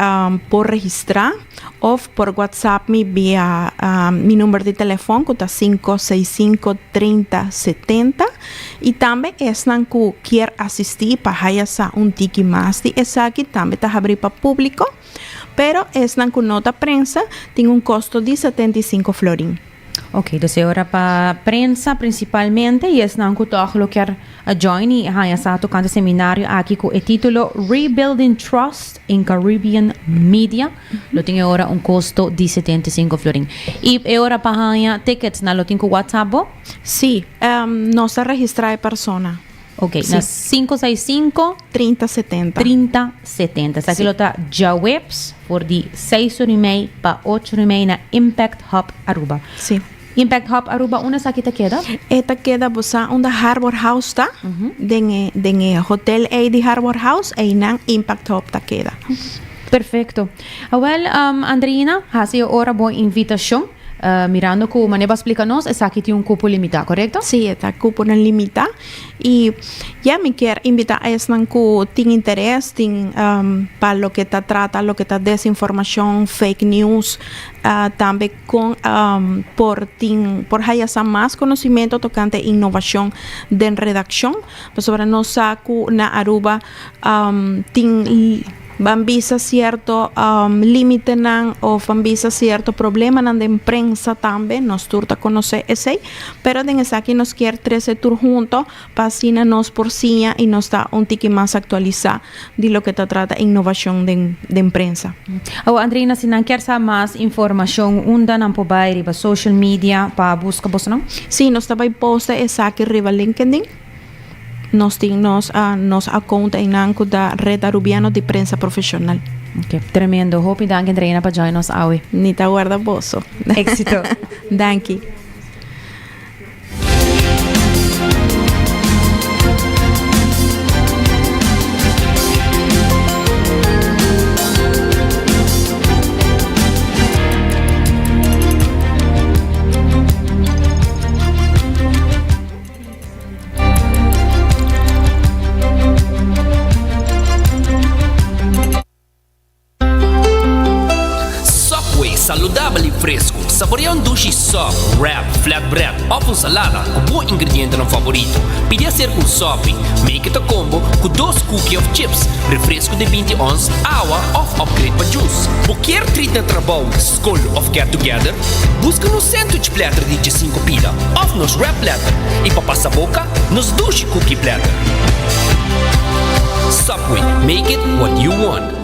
por registrá òf por whatsapp mi via mi number di telefòn ku ta 565 30 70 i tambe esnan ku kier asistí pa haya sa un tiki mas di esaki tambe ta habrí pa públiko, pero esnan ku no ta prensa tin un kosto di 75 florin. Ok, dus e ora pa prensa principalmente y esnan cu toch lo kier a join y haña sa tocante seminario aki cu e titulo Rebuilding Trust in Caribbean Media lo tin e ora un costo di 75 florin. Y e ora pa haña tickets nan lo tin cu WhatsApp bo? Sí, nos ta registra e persona. Ok, na 565 30 70. 30 70. Esaki lo ta djaweps for di 6 ora y mei pa 8 ora y mei na Impact Hub Aruba. Sí. Impact Hub Aruba, unda esaki ta keda? E ta keda bo sa unda Harbor House ta, den e den e hotel ei di Harbor House, einan Impact Hub ta keda. Perfecto. Awel, Andreina, hasi e ora bo invitacion. Mirando cu manera bo a splica nos, esaki tin un cupo limita, corecto? Sí, e ta cuponan limita. Y ya mi kier invita esnan cu tin interes, tin pa loke ta trata loke ta desinformacion, fake news, tambe con por tin por haya sa mas conocimento tocante innovacion den redaccion, pasobra nos sa cu na Aruba tin Ban bisa cierto limitenan of ban bisa cierto problemanan den prensa tambe, nos tur ta conoce esey, pero den esaki nos kier trece tur hunto pa asina nos por siña y nos ta un tiki mas actualisa di loke ta trata innovacion den den prensa. Awor Andreina, si nan kier sa mas informacion unda nan por bay riba social media pa busca bosonan? Si, nos ta bay posta esaki riba LinkedIn. Nos tin nos nos account einan cu ta Red Arubiano di Prensa Profesional. Ok, tremendo. Hopi danki Andreina pa join nos awe. Ni ta warda boso. Exito. Danki. Subway, saludabel y fresco. Saborea un dushi sub, wrap, flatbread of un salada cu bo ingredientenan favorito. Pidi hacer cu un sopi. Make it a combo cu dos cookie of chips, refresco di binti ons, awa of upgrade pa juice. Bo kier treat na trabou, scol of get together? Busca nos sandwich platter di djesinco pida of nos wrap platter y pa pasa boca, nos dushi cookie platter. Subway, make it what you want.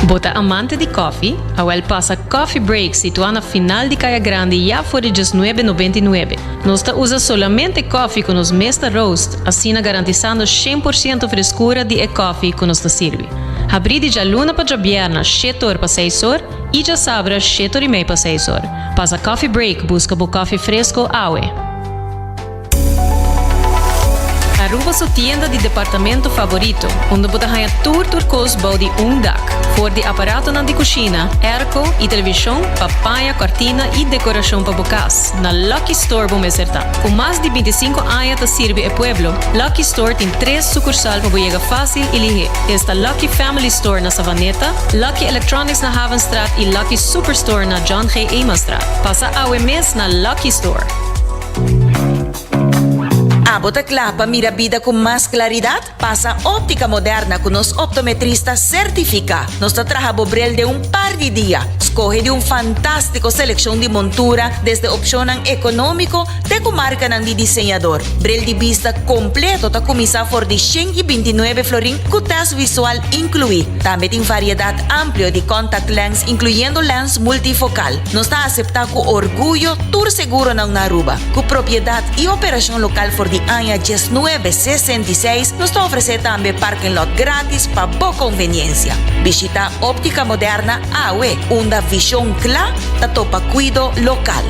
Bo ta amante di koffie? Awel pasa Coffee Break situá na final di Kaya Grandi ya for di djesnuebe nobenta i nuebe. Nos ta usa solamente koffie ku nos mes ta roast, asina garantisando shen por siento freskura di e koffie ku nos ta sirbi. Habrí di djaluna pa djabièrna shete or pa seis or i djasabra shete or i mei pa seis or. Pasa Coffee Break buska bo koffie fresco awe. Aruba su tienda di departamento favorito, unda bo ta haña tur tur kos bou di un dak. For di aparatonan di kushina, airco i televishon pa paña, kòrtina i dekorashon pa bo kas, na Lucky Store bo mester ta. Ku mas di bintisinko aña ta sirbi e pueblo, Lucky Store tin tres sukursal pa bo yega fásil i lihé. Esta Lucky Family Store na Savaneta, Lucky Electronics na Havenstraat i Lucky Superstore na John G. Emanstraat. Pasa awe mes na Lucky Store! Abo ta kla pa mira bida ku mas klaridat? Pasa Óptica Moderna ku nos optometrista sertifiká. Nos ta traha bo bril den un par di dia. Skohe di un fantástiko selekshon di montura, desde opshonnan ekonómiko te ku markanan di diseñador. Bril di bista kompleto ta kuminsá for di 129 florin ku tèst visual inkluí. Tambe tin variedat amplio di contact lens inkluyendo lens multifokal. Nos ta aseptá ku orguyo tur seguronan na Aruba. Ku propiedat i operashon lokal for di aña diesnuebe 66, nos ta ofresé tambe parking lot gratis pa bo konveniensia. Bishitá Óptica Moderna awe, unda vishon kla ta topa kuido lokal.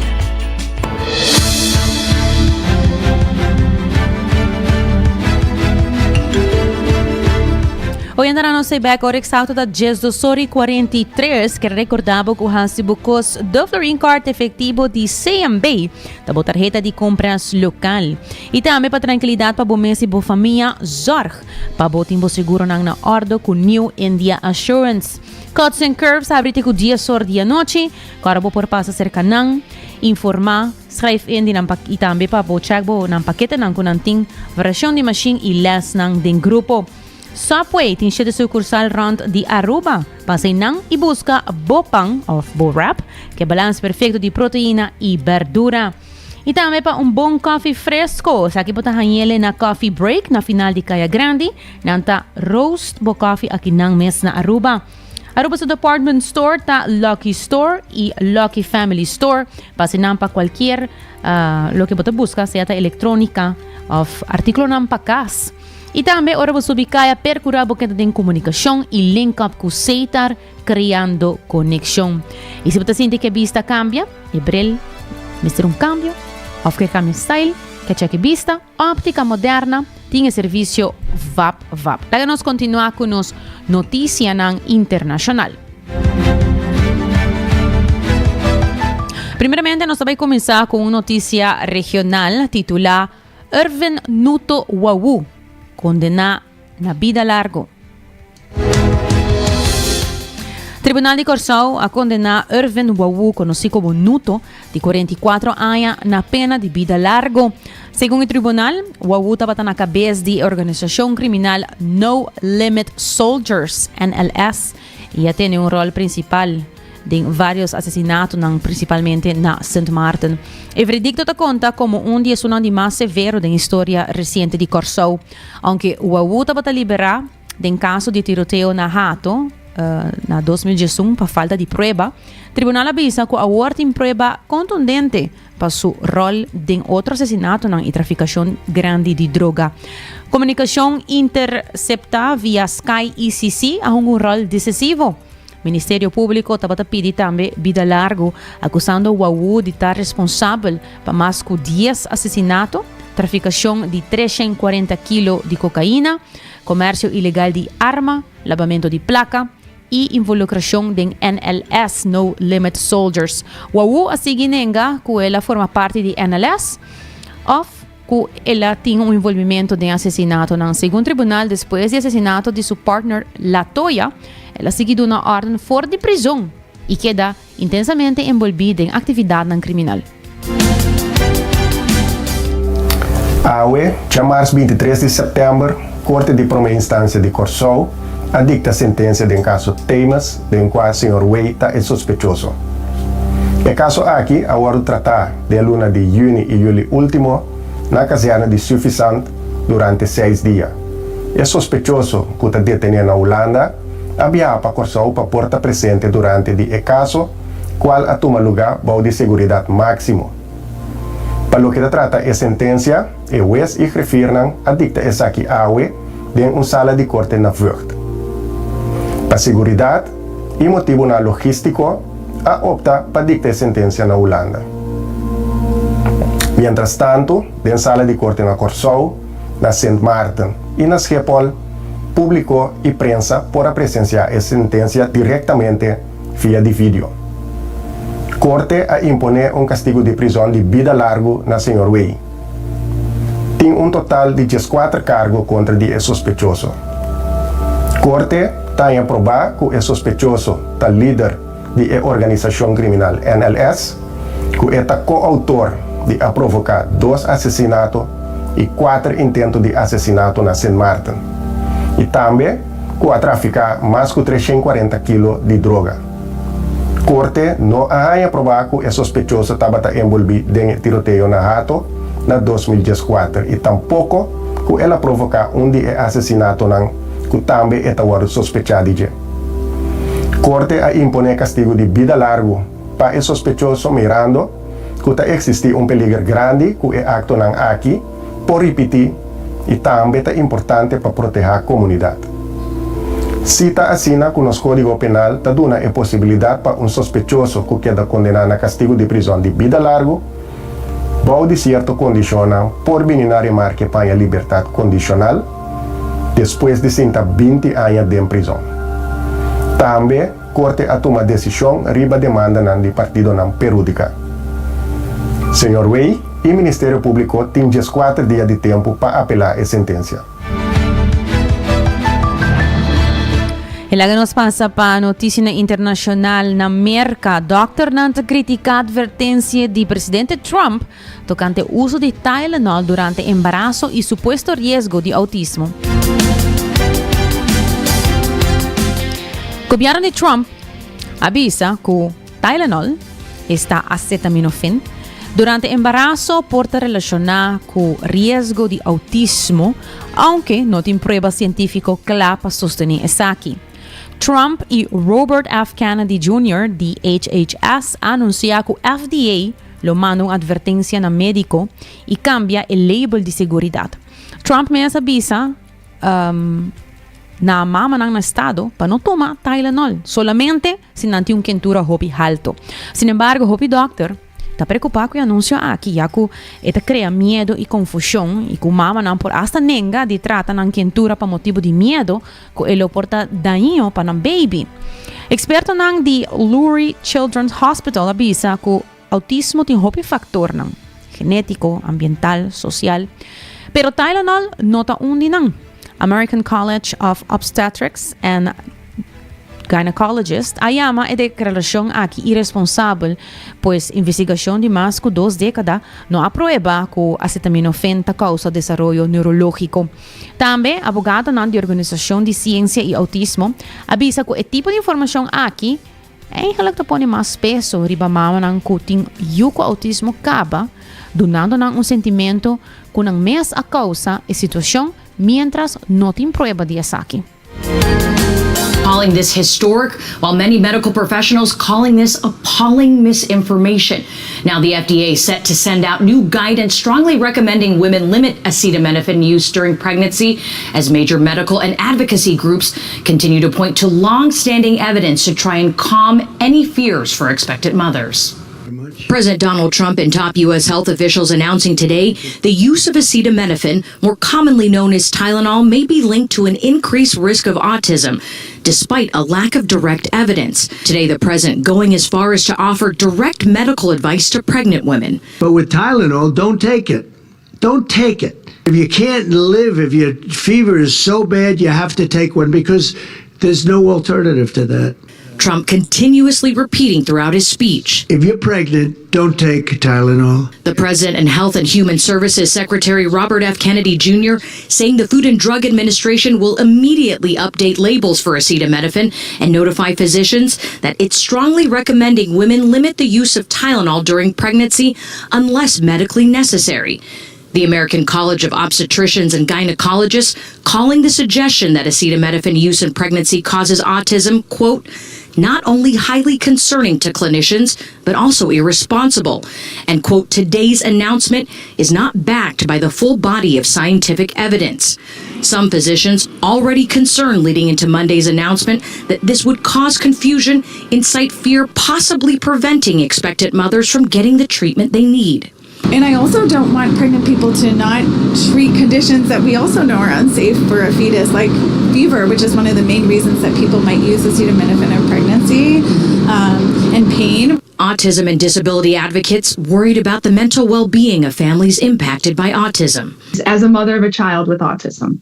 Oyentenan nos ei bek ora exacto ta 12 ora y 43. Ker recorda bo cu hasi bo cos de Florin Card efectivo di CMB ta bo tarheta di compras local. Y tambe pa tranquilidad pa bo mes y bo famia, zorg pa bo tin bo seguronan na ordo cu New India Assurance. Cuts and Curves habri te cu 10 or di anochi, cu ora bo por pasa cerca nan, informa, schrijf in di nan pa y tambe pa bo check bo nan paketenan cu nan tin, variacion di machine y lesnan den grupo. Subway tin shete sucursal rond di Aruba. Pasa einan y busca bo pan of bo wrap cu e balans perfecto di proteina y berdura. Y tambe pa un bon koffie fresco. Esaki bo ta hañele na Coffee Break na final di Caya Grandi. Nan ta roast bo koffie aki nan mes na Aruba. Aruba su department store ta Lucky Store y Lucky Family Store. Pasa einan pa cualkier uh, loke bo ta busca, sea ta electronica of articulonan pa cas. I tambe ora bo subi kaya percura bo keda den comunicacion y link up cu Setar creando conexion. Y si bo ta sinti ke bista cambia, e bril mester un cambio of ke cambia style, ke check e bista, Optica Moderna tin e servicio vap vap. Laga nos continua cu nos noticianan internacional. Primeramente nos ta bay cuminsa cu un noticia regional titula Irvin Nuto Wawu, kondená na bida largu. Tribunal di Kòrsou a kondená Irvin Wawu, konosí komo Nuto, di 44 aña, na pena di bida largu. Segun e tribunal, Wawu tabata na kabes di e organisashon kriminal No Limit Soldiers, NLS, i a tene un ròl prinsipal den varios asesinatonan, principalmente na Sint Maarten. E veredicto ta conta como un di esunnan di mas severo den historia reciente di Corsou. Aunke Wawu tabata libera den caso di tiroteo na Hato na 2011 pa falta di prueba, tribunal a bisa cu awor tin prueba contundente pa su rol den otro asesinatonan y traficacion grandi di droga. Comunicacion intercepta via Sky ECC a hunga un rol decisivo. Ministerio Públiko tabata pidi tambe bida largu, akusando Wawu di ta responsabel pa mas ku dies asesinato, trafikashon di 340 kilo di kokaina, komersio ilegal di arma, labamentu di plaka i involukrashon den NLS, No Limit Soldiers. Wawu a sigui nenga ku el a forma parti di NLS òf ku el a tin un envolvimento den asesinatonan. Segun tribunal, despues di asesinato di su partner Latoya, el a sigui duna órden for di prizon i keda intensamente enbolbí den aktividatnan kriminal. Awe, djamars 23 di sèptèmber, Korte di Promé Instansia di Kòrsou a dikta sentensia den kaso Themis den kua señor Way ta e sospechoso. E kaso aki a wòrdu tratá den luna di yüni i yüli último na kazèrna di Suffisant durante seis dia. E sospechoso ku ta detené na Hulanda a biaha pa Kòrsou pa por ta presente durante di e kaso kual a tuma lugá bou di seguridat máksimo. Pa loke ta trata e sentensia, e wes i grifiernan a dikta esaki awe den un sala di korte na Vught. Pa seguridat i motibunan logístiko a opta pa dikta e sentensia na Hulanda. Mientrastantu, den sala di korte na Kòrsou, Na Sint Maarten i na Schiphol, públiko i prensa por a presensiá e sentensia direktamente via di video. Korte a imponé un kastigu di prizòn di bida largu na señor Wei. Tin un total di dieskuater kargo kontra di e sospechoso. Korte ta haña probá ku e sospechoso ta lider di e organisashon kriminal NLS, ku e ta ko-outor di a provoká dos asesinato i kuater intento di asesinato na Sint Maarten, i tambe ku a trafiká mas ku 340 kilo di droga. Korte no a haña probá ku e sospechoso tabata enbolbí den e tiroteo na Hato na 2014 i tampoko ku el a provoká un di e asesinatonan ku tambe e ta wòrdu sospechá di dje. Korte a imponé kastigu di bida largu pa e sospechoso mirando ku ta eksistí un peliger grandi ku e aktonan aki por ripití i tambe ta importante pa protehá komunidat. Si ta asina ku nos Kódigo Penal ta duna e posibilidat pa un sospechoso ku keda kondená na kastigu di prizòn di bida largu, bou di sierto kondishonnan por bini na remarke paña libertat kondishonal despues di sinta 20 aña den prizòn. Tambe Korte a tuma desishon riba demandanan di partidonan perúdika. Señor Wey i Ministerio Públiko tin 14 dia di tempu pa apelá e sentensia. E laga nos pasa pa noticianan internacional. Na Merca, dokternan ta critica advertencia di presidente Trump tocante uso di Tylenol durante embarazo y supuesto riesgo di autismo. Gobierno di Trump a bisa cu Tylenol, esta acetaminofén, durante embarazo por ta relaciona cu riesgo di autismo, aunke no tin prueba cientifico cla pa sostene esaki. Trump y Robert F. Kennedy Jr. di HHS a anuncia cu FDA lo manda un advertencia na medico y cambia e label di seguridad. Trump mes a bisa um, na mamanan na estado pa no tuma Tylenol, solamente si nan tin un kentura hopi halto. Sin embargo, hopi dokter ta preocupa cu e anuncio aki, ya cu e ta crea miedo y confusion y cu mamanan por hasta nenga di trata nan kentura pa motibo di miedo cu e lo por ta daño pa nan baby. Expertonan di Lurie Children's Hospital a bisa cu autismo tin hopi factornan, genetico, ambiental, social, pero Tylenol no ta un di nan. American College of Obstetrics and Gynecologists a yama e declaracion aki iresponsabel, pues investigacion di mas cu dos decada no a prueba cu acetaminofén ta causa desaroyo neurologico. Tambe, abogadonan di Organisacion di Ciencia y Autismo a bisa cu e tipo di informacion aki eigenlijk ta pone mas peso riba mamanan cu tin yu cu autismo caba, dunando nan un sentimento cu nan mes a causa e situacion mientras no tin prueba di esaki. Calling this historic, while many medical professionals calling this appalling misinformation. Now, the FDA is set to send out new guidance strongly recommending women limit acetaminophen use during pregnancy as major medical and advocacy groups continue to point to long-standing evidence to try and calm any fears for expectant mothers. President Donald Trump and top U.S. health officials announcing today the use of acetaminophen, more commonly known as Tylenol, may be linked to an increased risk of autism, despite a lack of direct evidence. Today, the president going as far as to offer direct medical advice to pregnant women. But with Tylenol, don't take it. Don't take it. If you can't live, if your fever is so bad, you have to take one because there's no alternative to that. Trump continuously repeating throughout his speech. If you're pregnant, don't take Tylenol. The president and Health and Human Services Secretary Robert F. Kennedy Jr. saying the Food and Drug Administration will immediately update labels for acetaminophen and notify physicians that it's strongly recommending women limit the use of Tylenol during pregnancy unless medically necessary. The American College of Obstetricians and Gynecologists calling the suggestion that acetaminophen use in pregnancy causes autism, quote, not only highly concerning to clinicians, but also irresponsible. And, quote, today's announcement is not backed by the full body of scientific evidence. Some physicians already concerned leading into Monday's announcement that this would cause confusion, incite fear, possibly preventing expectant mothers from getting the treatment they need. And I also don't want pregnant people to not treat conditions that we also know are unsafe for a fetus, like fever, which is one of the main reasons that people might use acetaminophen in pregnancy, um, and pain. Autism and disability advocates worried about the mental well being of families impacted by autism. As a mother of a child with autism,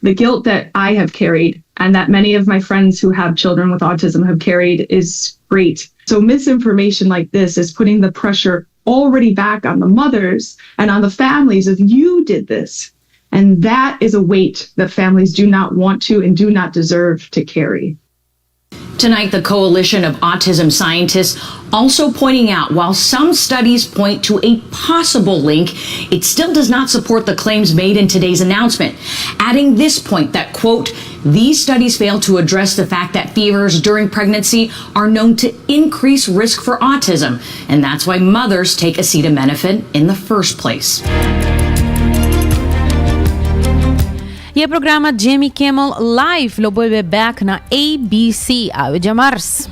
the guilt that I have carried and that many of my friends who have children with autism have carried is great. So misinformation like this is putting the pressure already back on the mothers and on the families of you did this. And that is a weight that families do not want to and do not deserve to carry. Tonight, the Coalition of Autism Scientists also pointing out while some studies point to a possible link, it still does not support the claims made in today's announcement. Adding this point that, quote, these studies fail to address the fact that fevers during pregnancy are known to increase risk for autism, and that's why mothers take acetaminophen in the first place. E programa Jimmy Kimmel Live lo bolbe back na ABC awe djamars.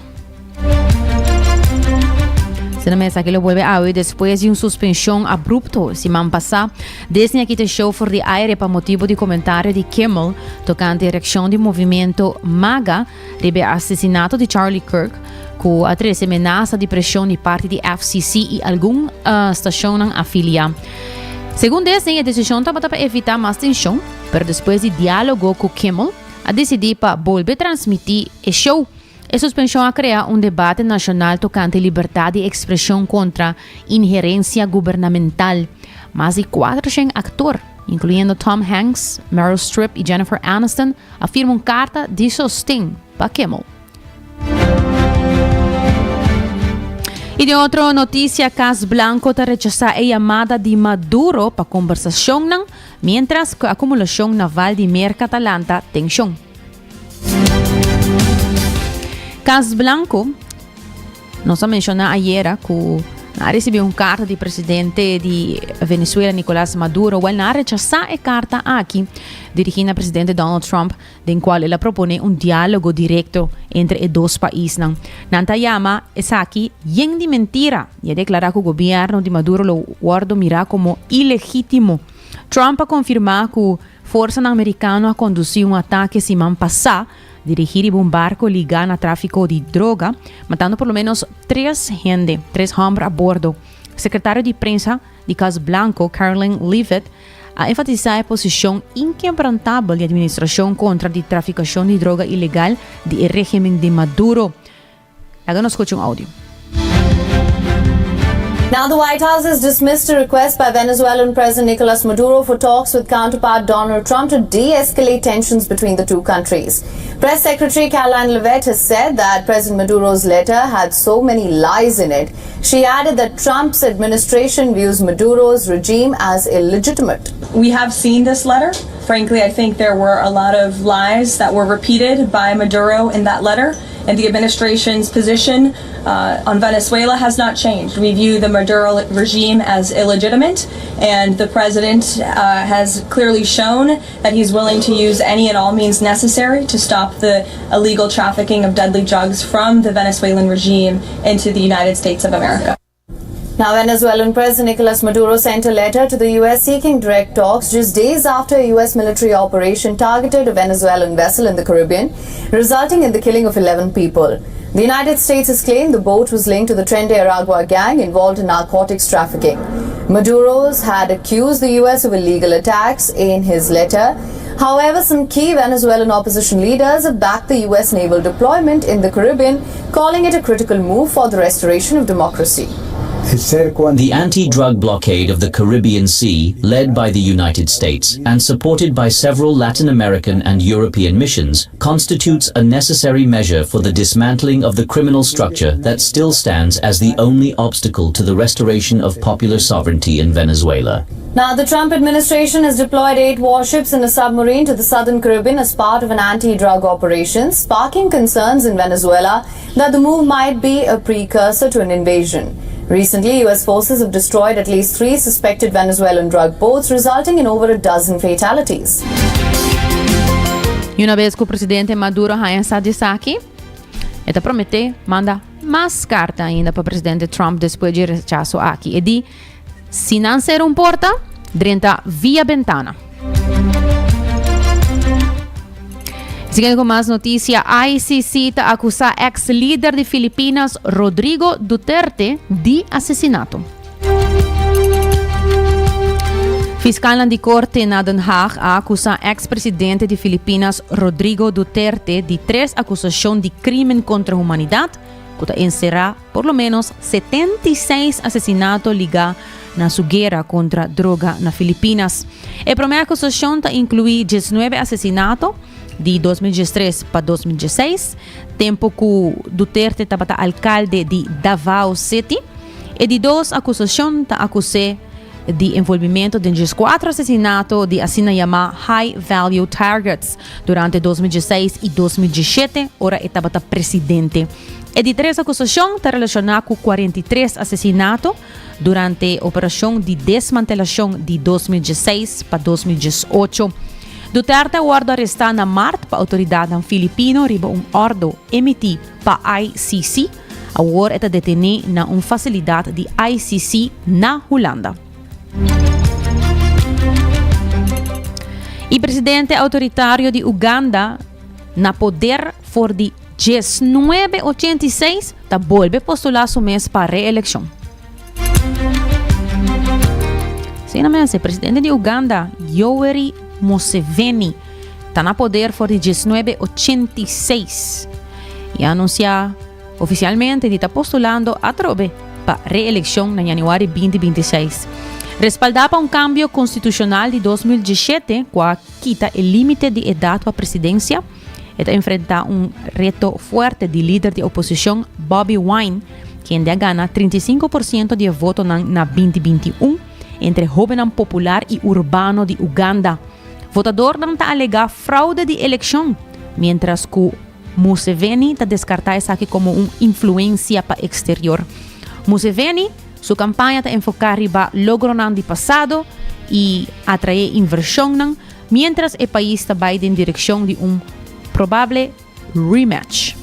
Sina mesa que lo vuelve awe después de un suspensión abrupto siman pasá. Disney a kita e show for di aire pa motibo di comentario di Kimmel tocante reaccion di movimento MAGA riba e asesinato di Charlie Kirk cu a trece menasa di presion di parti di FCC y algun uh, stacionnan afilia. Segun Disney, e decision tabata pa evita mas tension, pero despues di dialogo cu Kimmel, a decidi pa bolbe transmiti e show. E suspenshon a krea un debate nashonal tokante libertat di ekspreshon kontra inherensia gubernamental. Mas di kuatershen aktor, inkluyendo Tom Hanks, Meryl Streep i Jennifer Aniston, a firma un karta di sosten pa Kimmel. I den otro notisia, Kas Blanko ta rechasá e yamada di Maduro pa kombersashonnan, miéntras ku akumulashon naval di Merka ta lanta tenshon. Cas Blanco, nos a menciona ayera cu a recibi un carta di presidente di Venezuela Nicolás Maduro. Wel, na rechasa e carta aki dirigi na presidente Donald Trump, den cual el a propone un dialogo directo entre e dos paisnan. Nan ta yama esaki yen di mentira y a declara cu gobierno di Maduro lo wordo mira como ilegitimo. Trump a confirma cu Forsanan merikano a kondusí un atake siman pasá dirigí riba un barko ligá na tráfiko di droga, matando por lo ménos tres hende, tres hòmber a bordo. Sekretario di prensa di Kas Blanko, Karoline Leavitt, a enfatisá e posishon inkebrantabel di administrashon kontra di trafikashon di droga ilegal di e régimen di Maduro. Laga nos scucha un audio. Now, the White House has dismissed a request by Venezuelan President Nicolas Maduro for talks with counterpart Donald Trump to de escalate tensions between the two countries. Press Secretary Caroline Levitt has said that President Maduro's letter had so many lies in it. She added that Trump's administration views Maduro's regime as illegitimate. We have seen this letter. Frankly, I think there were a lot of lies that were repeated by Maduro in that letter. And the administration's position uh, on Venezuela has not changed. We view the Maduro regime as illegitimate, and the president uh, has clearly shown that he's willing to use any and all means necessary to stop the illegal trafficking of deadly drugs from the Venezuelan regime into the United States of America. Now, Venezuelan President Nicolas Maduro sent a letter to the U.S. seeking direct talks just days after a U.S. military operation targeted a Venezuelan vessel in the Caribbean, resulting in the killing of 11 people. The United States has claimed the boat was linked to the Tren de Aragua gang involved in narcotics trafficking. Maduro's had accused the U.S. of illegal attacks in his letter. However, some key Venezuelan opposition leaders have backed the U.S. naval deployment in the Caribbean, calling it a critical move for the restoration of democracy. The anti drug blockade of the Caribbean Sea, led by the United States and supported by several Latin American and European missions, constitutes a necessary measure for the dismantling of the criminal structure that still stands as the only obstacle to the restoration of popular sovereignty in Venezuela. Now, the Trump administration has deployed eight warships and a submarine to the southern Caribbean as part of an anti drug operation, sparking concerns in Venezuela that the move might be a precursor to an invasion. Recently, U.S. forces have destroyed at least three suspected Venezuelan drug boats, resulting in over a dozen fatalities. Y una vez cu presidente Maduro haya sa di esaki, e ta promete manda mas carta ainda pa presidente Trump despues di e rechaso aki. E di. Si nan sera un porta, drenta via bentana. Siguiendo cu mas noticia, ICC ta acusa ex lider di Filipinas Rodrigo Duterte di asesinato. Fiscalnan di corte na Den Haag a acusa ex presidente di Filipinas Rodrigo Duterte di tres acusacion di crimen contra humanidad cu ta encera por lo menos 76 asesinato ligá na su guera kontra droga na Filipinas. E promé akusashon ta inkluí diesnuebe asesinato di 2013 pa 2016, tempu ku Duterte tabata alkalde di Davao City. E di dos akusashon ta akus'é di envolvimento den dieskuatro asesinato di asina yamá high value targets durante 2016 i 2017 ora e tabata presidente. E di tres akusashon ta relashoná ku 43 asesinato durante operashon di desmantelashon di 2016 pa 2018. Duterte a wòrdu arestá na mart pa outoridatnan filipino riba un òrdu emití pa ICC. Awor e ta detení na un fasilidat di ICC na Hulanda. E presidente autoritario di Uganda na poder for di 1986 ta bolbe postulá su mes pa reelekshon. Asina mes, e presidente di Uganda, Yoweri Museveni, ta na poder for di 1986 i a anunsiá ofisialmente di ta postulando atrobe pa reelekshon na yanüari 2026. Respaldá pa un kambio konstitushonal di 2017 ku a kita e límite di edat pa presidensia, E ta enfrentá un reto fuerte di lider di oposishon Bobi Wine, kende a gana 35 por siento di e votonan na 2021 entre hóbennan popular i urbano di Uganda. Votadornan ta alegá fraude di elekshon, miéntras ku Museveni ta deskartá esaki komo un influensia pa eksterior. Museveni su kampaña ta enfoká riba logronan di pasado i atraé invershonnan, Mientras e pais ta bai den direccion di un probable rematch.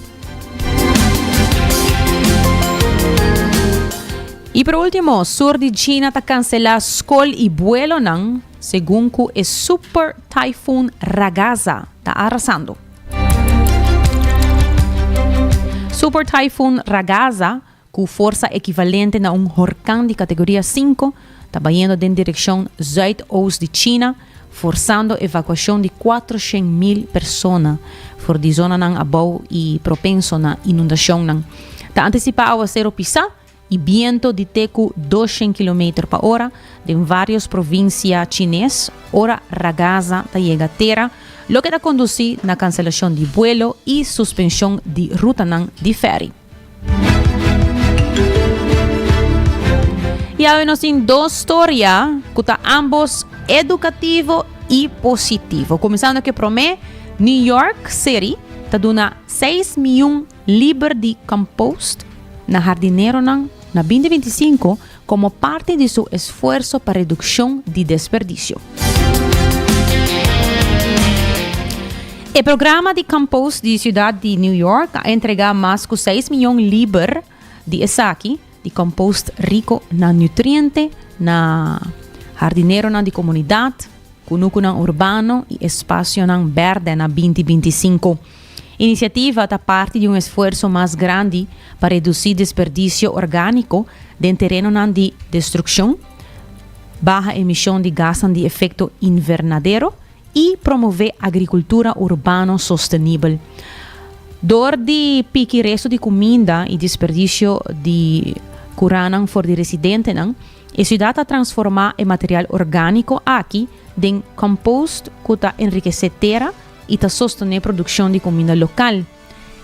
Y por ultimo, sur di China ta cancela scol y buelonan segun cu e super typhoon Ragasa ta arrasando. Super typhoon Ragasa ku forsa ekivalente na un horkan di kategoria sinku, ta bayendo den direkshon zuidoost di China, forsando evakuashon di 400.000 persona for di zonanan abou i propenso na inundashonnan. Ta antisipá awaseru pisá i biento di te ku 200 kilometer pa ora den vários provinsia chines ora Ragasa ta yega tera, loke ta kondusí na kanselashon di buelo i suspenshon di rutanan di fèri. I awe nos tin dos storia ku ta ambos edukativo i positivo. Kuminsando ku e promé, New York City ta duna seis miun liber di compost na hardineronan na 2025 komo parti di su esfuerso pa redukshon di desperdisio. E programa di compost di siudat di New York a entregá mas ku seis mion liber di esaki di compost riko na nutriente na hardineronan di komunidat, kunukunan urbano i espasionan bèrdè na 2025. Inisiativa ta parti di un esfuerso mas grandi pa redusí desperdisio orgániko den terenonan di destrukshon, baha emishon di gasnan di efekto invernadero i promové agrikultura urbano sostenibel. Dor di piki resto di kuminda i desperdisio di kuranan for di residentenan, e siudat a transformá e material orgániko aki den kompost ku ta enrikesé tera i ta sostené produkshon di kuminda lokal.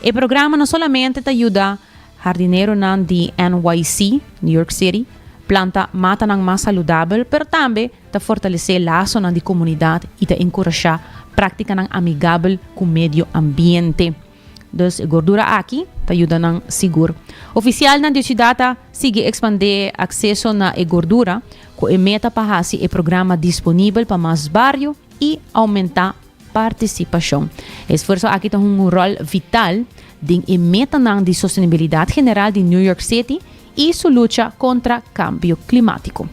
E programa no solamente ta yuda hardineronan di NYC, New York City, planta matanan mas saludabel, pero tambe ta fortalesé lasonan di komunidat i ta enkurashá práktikanan amigabel ku medio ambiente. Dus e gordura aki ta yuda nan sigur. Ofisialnan di e siudat ta sigui ekspandé akseso na e gordura ku e meta pa hasi e programa disponibel pa mas bario i oumentá partisipashon. E esfuerso aki ta hunga un ròl vital den e metanan di sostenibilidat general di New York City i su lucha kontra kambio klimátiko.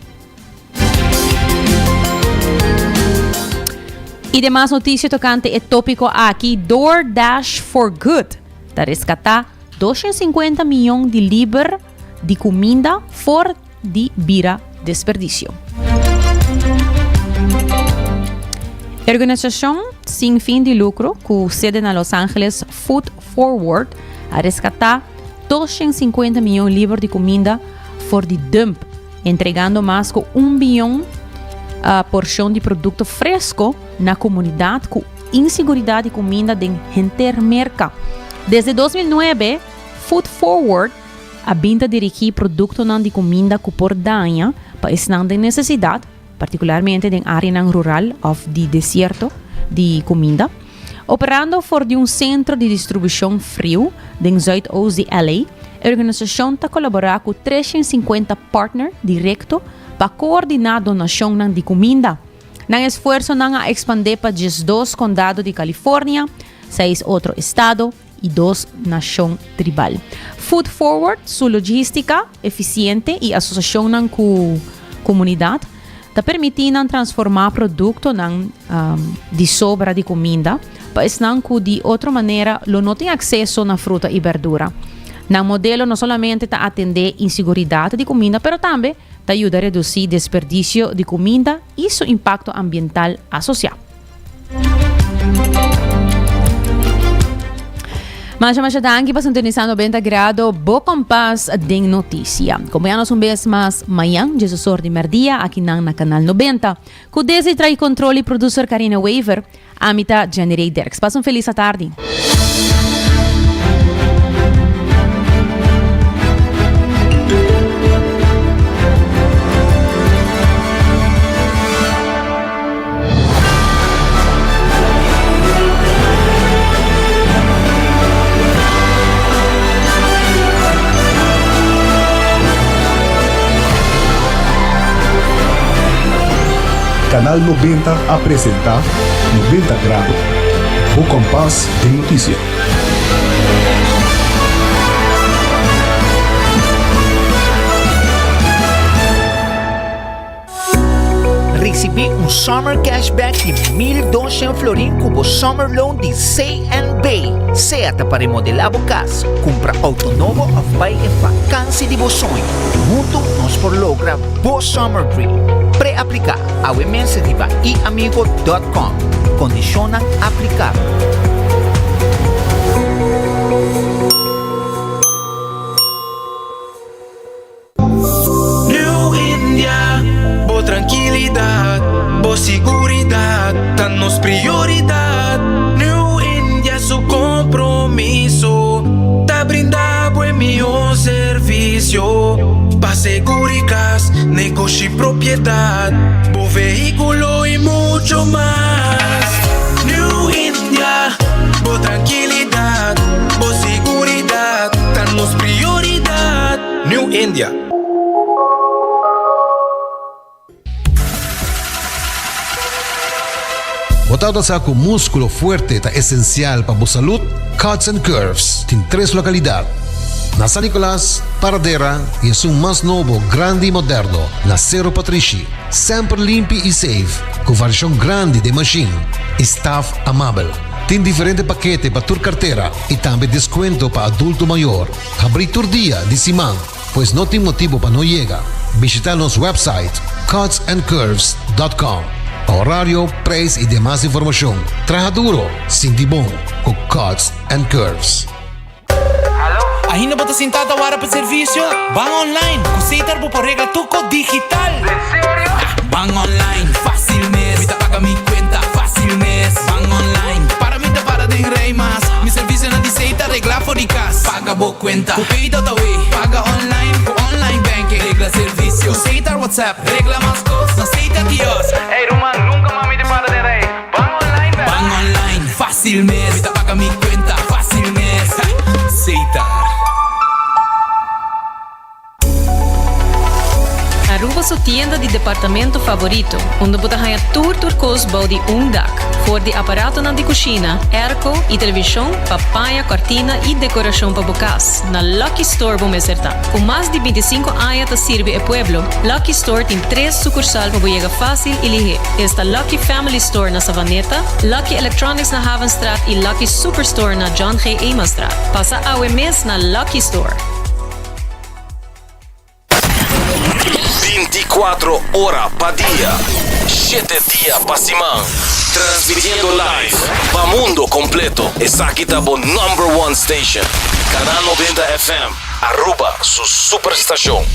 Y demas noticia tocante e topico aki, DoorDash for Good ta rescata 250 miyon di liber di cuminda for di bira desperdicio. E organisacion sin fin di lucro cu sede na Los Angeles, Food Forward, a rescata 250 miyon liber di cuminda for di dump, entregando mas cu un biyon porcion di producto fresco na comunidad cu inseguridad di cuminda den henter Merca. Desde 2009, Food Forward a bin ta dirigí produktonan di kuminda ku por daña pa esnan den nesesidat, partikularmente den áreanan rural òf di desierto di kuminda. Operando for di un sentro di distribushon friu den zuidoost di LA, e organisashon ta kolaborá ku 350 partner direkto pa koordiná donashonnan di kuminda. Nan esfuersonan a ekspandé pa 12 kondado di California, seis otro estado, i dos nashon tribal. Food Forward su logístika efisiente i asosiashonnan ku komunidat ta permití nan transformá produktonan di sobra di kuminda pa esnan ku di otro manera lo no tin akseso na fruta i bèrdura. Nan modelo no solamente ta atendé insiguridat di kuminda pero tambe ta yuda redusí desperdisio di kuminda i su impakto ambiental asosiá. Masha masha danki pa sintonisa 90 grado bo kompas den noticia. Compañanos un bes mas mañan, Jesus or di merdia, aki nan na Canal 90. Ku desde trai control y producer Karina Wever, amita Jenny Ray Derks. Pasa un feliz atardi. Canal 90 a presenta 90 Grado, bo kompas den notisia. Risibí un Summer Cashback di 1200 florin ku bo Summer Loan di CNB. Sea ta pa remodelá bo kas, kumpra outo nobo òf bai e vakansi di bo soño. Huntu nos por logra bo summer dream. Pre-apliká awe mes riba iamigo.com. Kondishonnan aplikabel. New India, bo trankilidat, bo siguridat ta nos prioridat. New India su kompromiso ta brinda bo e mihó servisio pa seguri kas, negoshi, propiedat, bo vehíkulo i mucho mas. New India, bo trankilidat, bo siguridat ta nos prioridat. New India. Bo tabata sa ku múskulo fuerte ta esensial pa bo salud? Cuts and Curves tin tres lokalidat, na San Nicolas, Paradera i esun mas nobo, grandi i moderno na Sero Patrishi. Semper limpi i safe, ku variashon grandi den mashin i staf amabel. Tin diferente pakete pa tur kartera i tambe deskuento pa adulto mayor. Habrí tur dia di siman, pues no tin motibu pa no yega. Bishita nos website cutsandcurves.com pa horario, prijs i demas informashon. Traha duro, sinti bon ku Cuts and Curves. Ainda bo ta sintá ta wara pa servisio? Ban online! Ku Setar bo por regla tur kos digital! Ban online, fácil mes! Mi ta paga mi kuenta, fácil mes! Ban online, para mi ta para den rij mas! Mi servisionan di Setar regla for di kas. Paga bo kuenta ku Pay.awe, paga online ku online banking, regla servisio ku Setar WhatsApp, regla mas kos na Setar kiosk. Ey ruman, nunka mas mi ta para den rij. Ban online bèk! Ban online, fácil mes! Mi ta paga mi kuenta, fácil mes! Setar. Aruba su. tienda di departamento favorito, unda bo ta haña tur tur kos bou di un dak. For di aparatonan di kushina, airco i televishon pa paña, kòrtina i dekorashon pa bo kas, na Lucky Store bo mester ta. Ku mas di bintisinko aña ta sirbi e pueblo, Lucky Store tin tres sukursal pa bo yega fásil i lihé. Esta Lucky Family Store na Savaneta, Lucky Electronics na Havenstraat i Lucky Superstore na John G. Emanstraat. Pasa awe mes na Lucky Store. 24 ora pa dia, 7 dia pa siman. Transmitiendo live pa mundo completo. Esaki ta bo number one station. Canal 90 FM, Aruba su superstacion.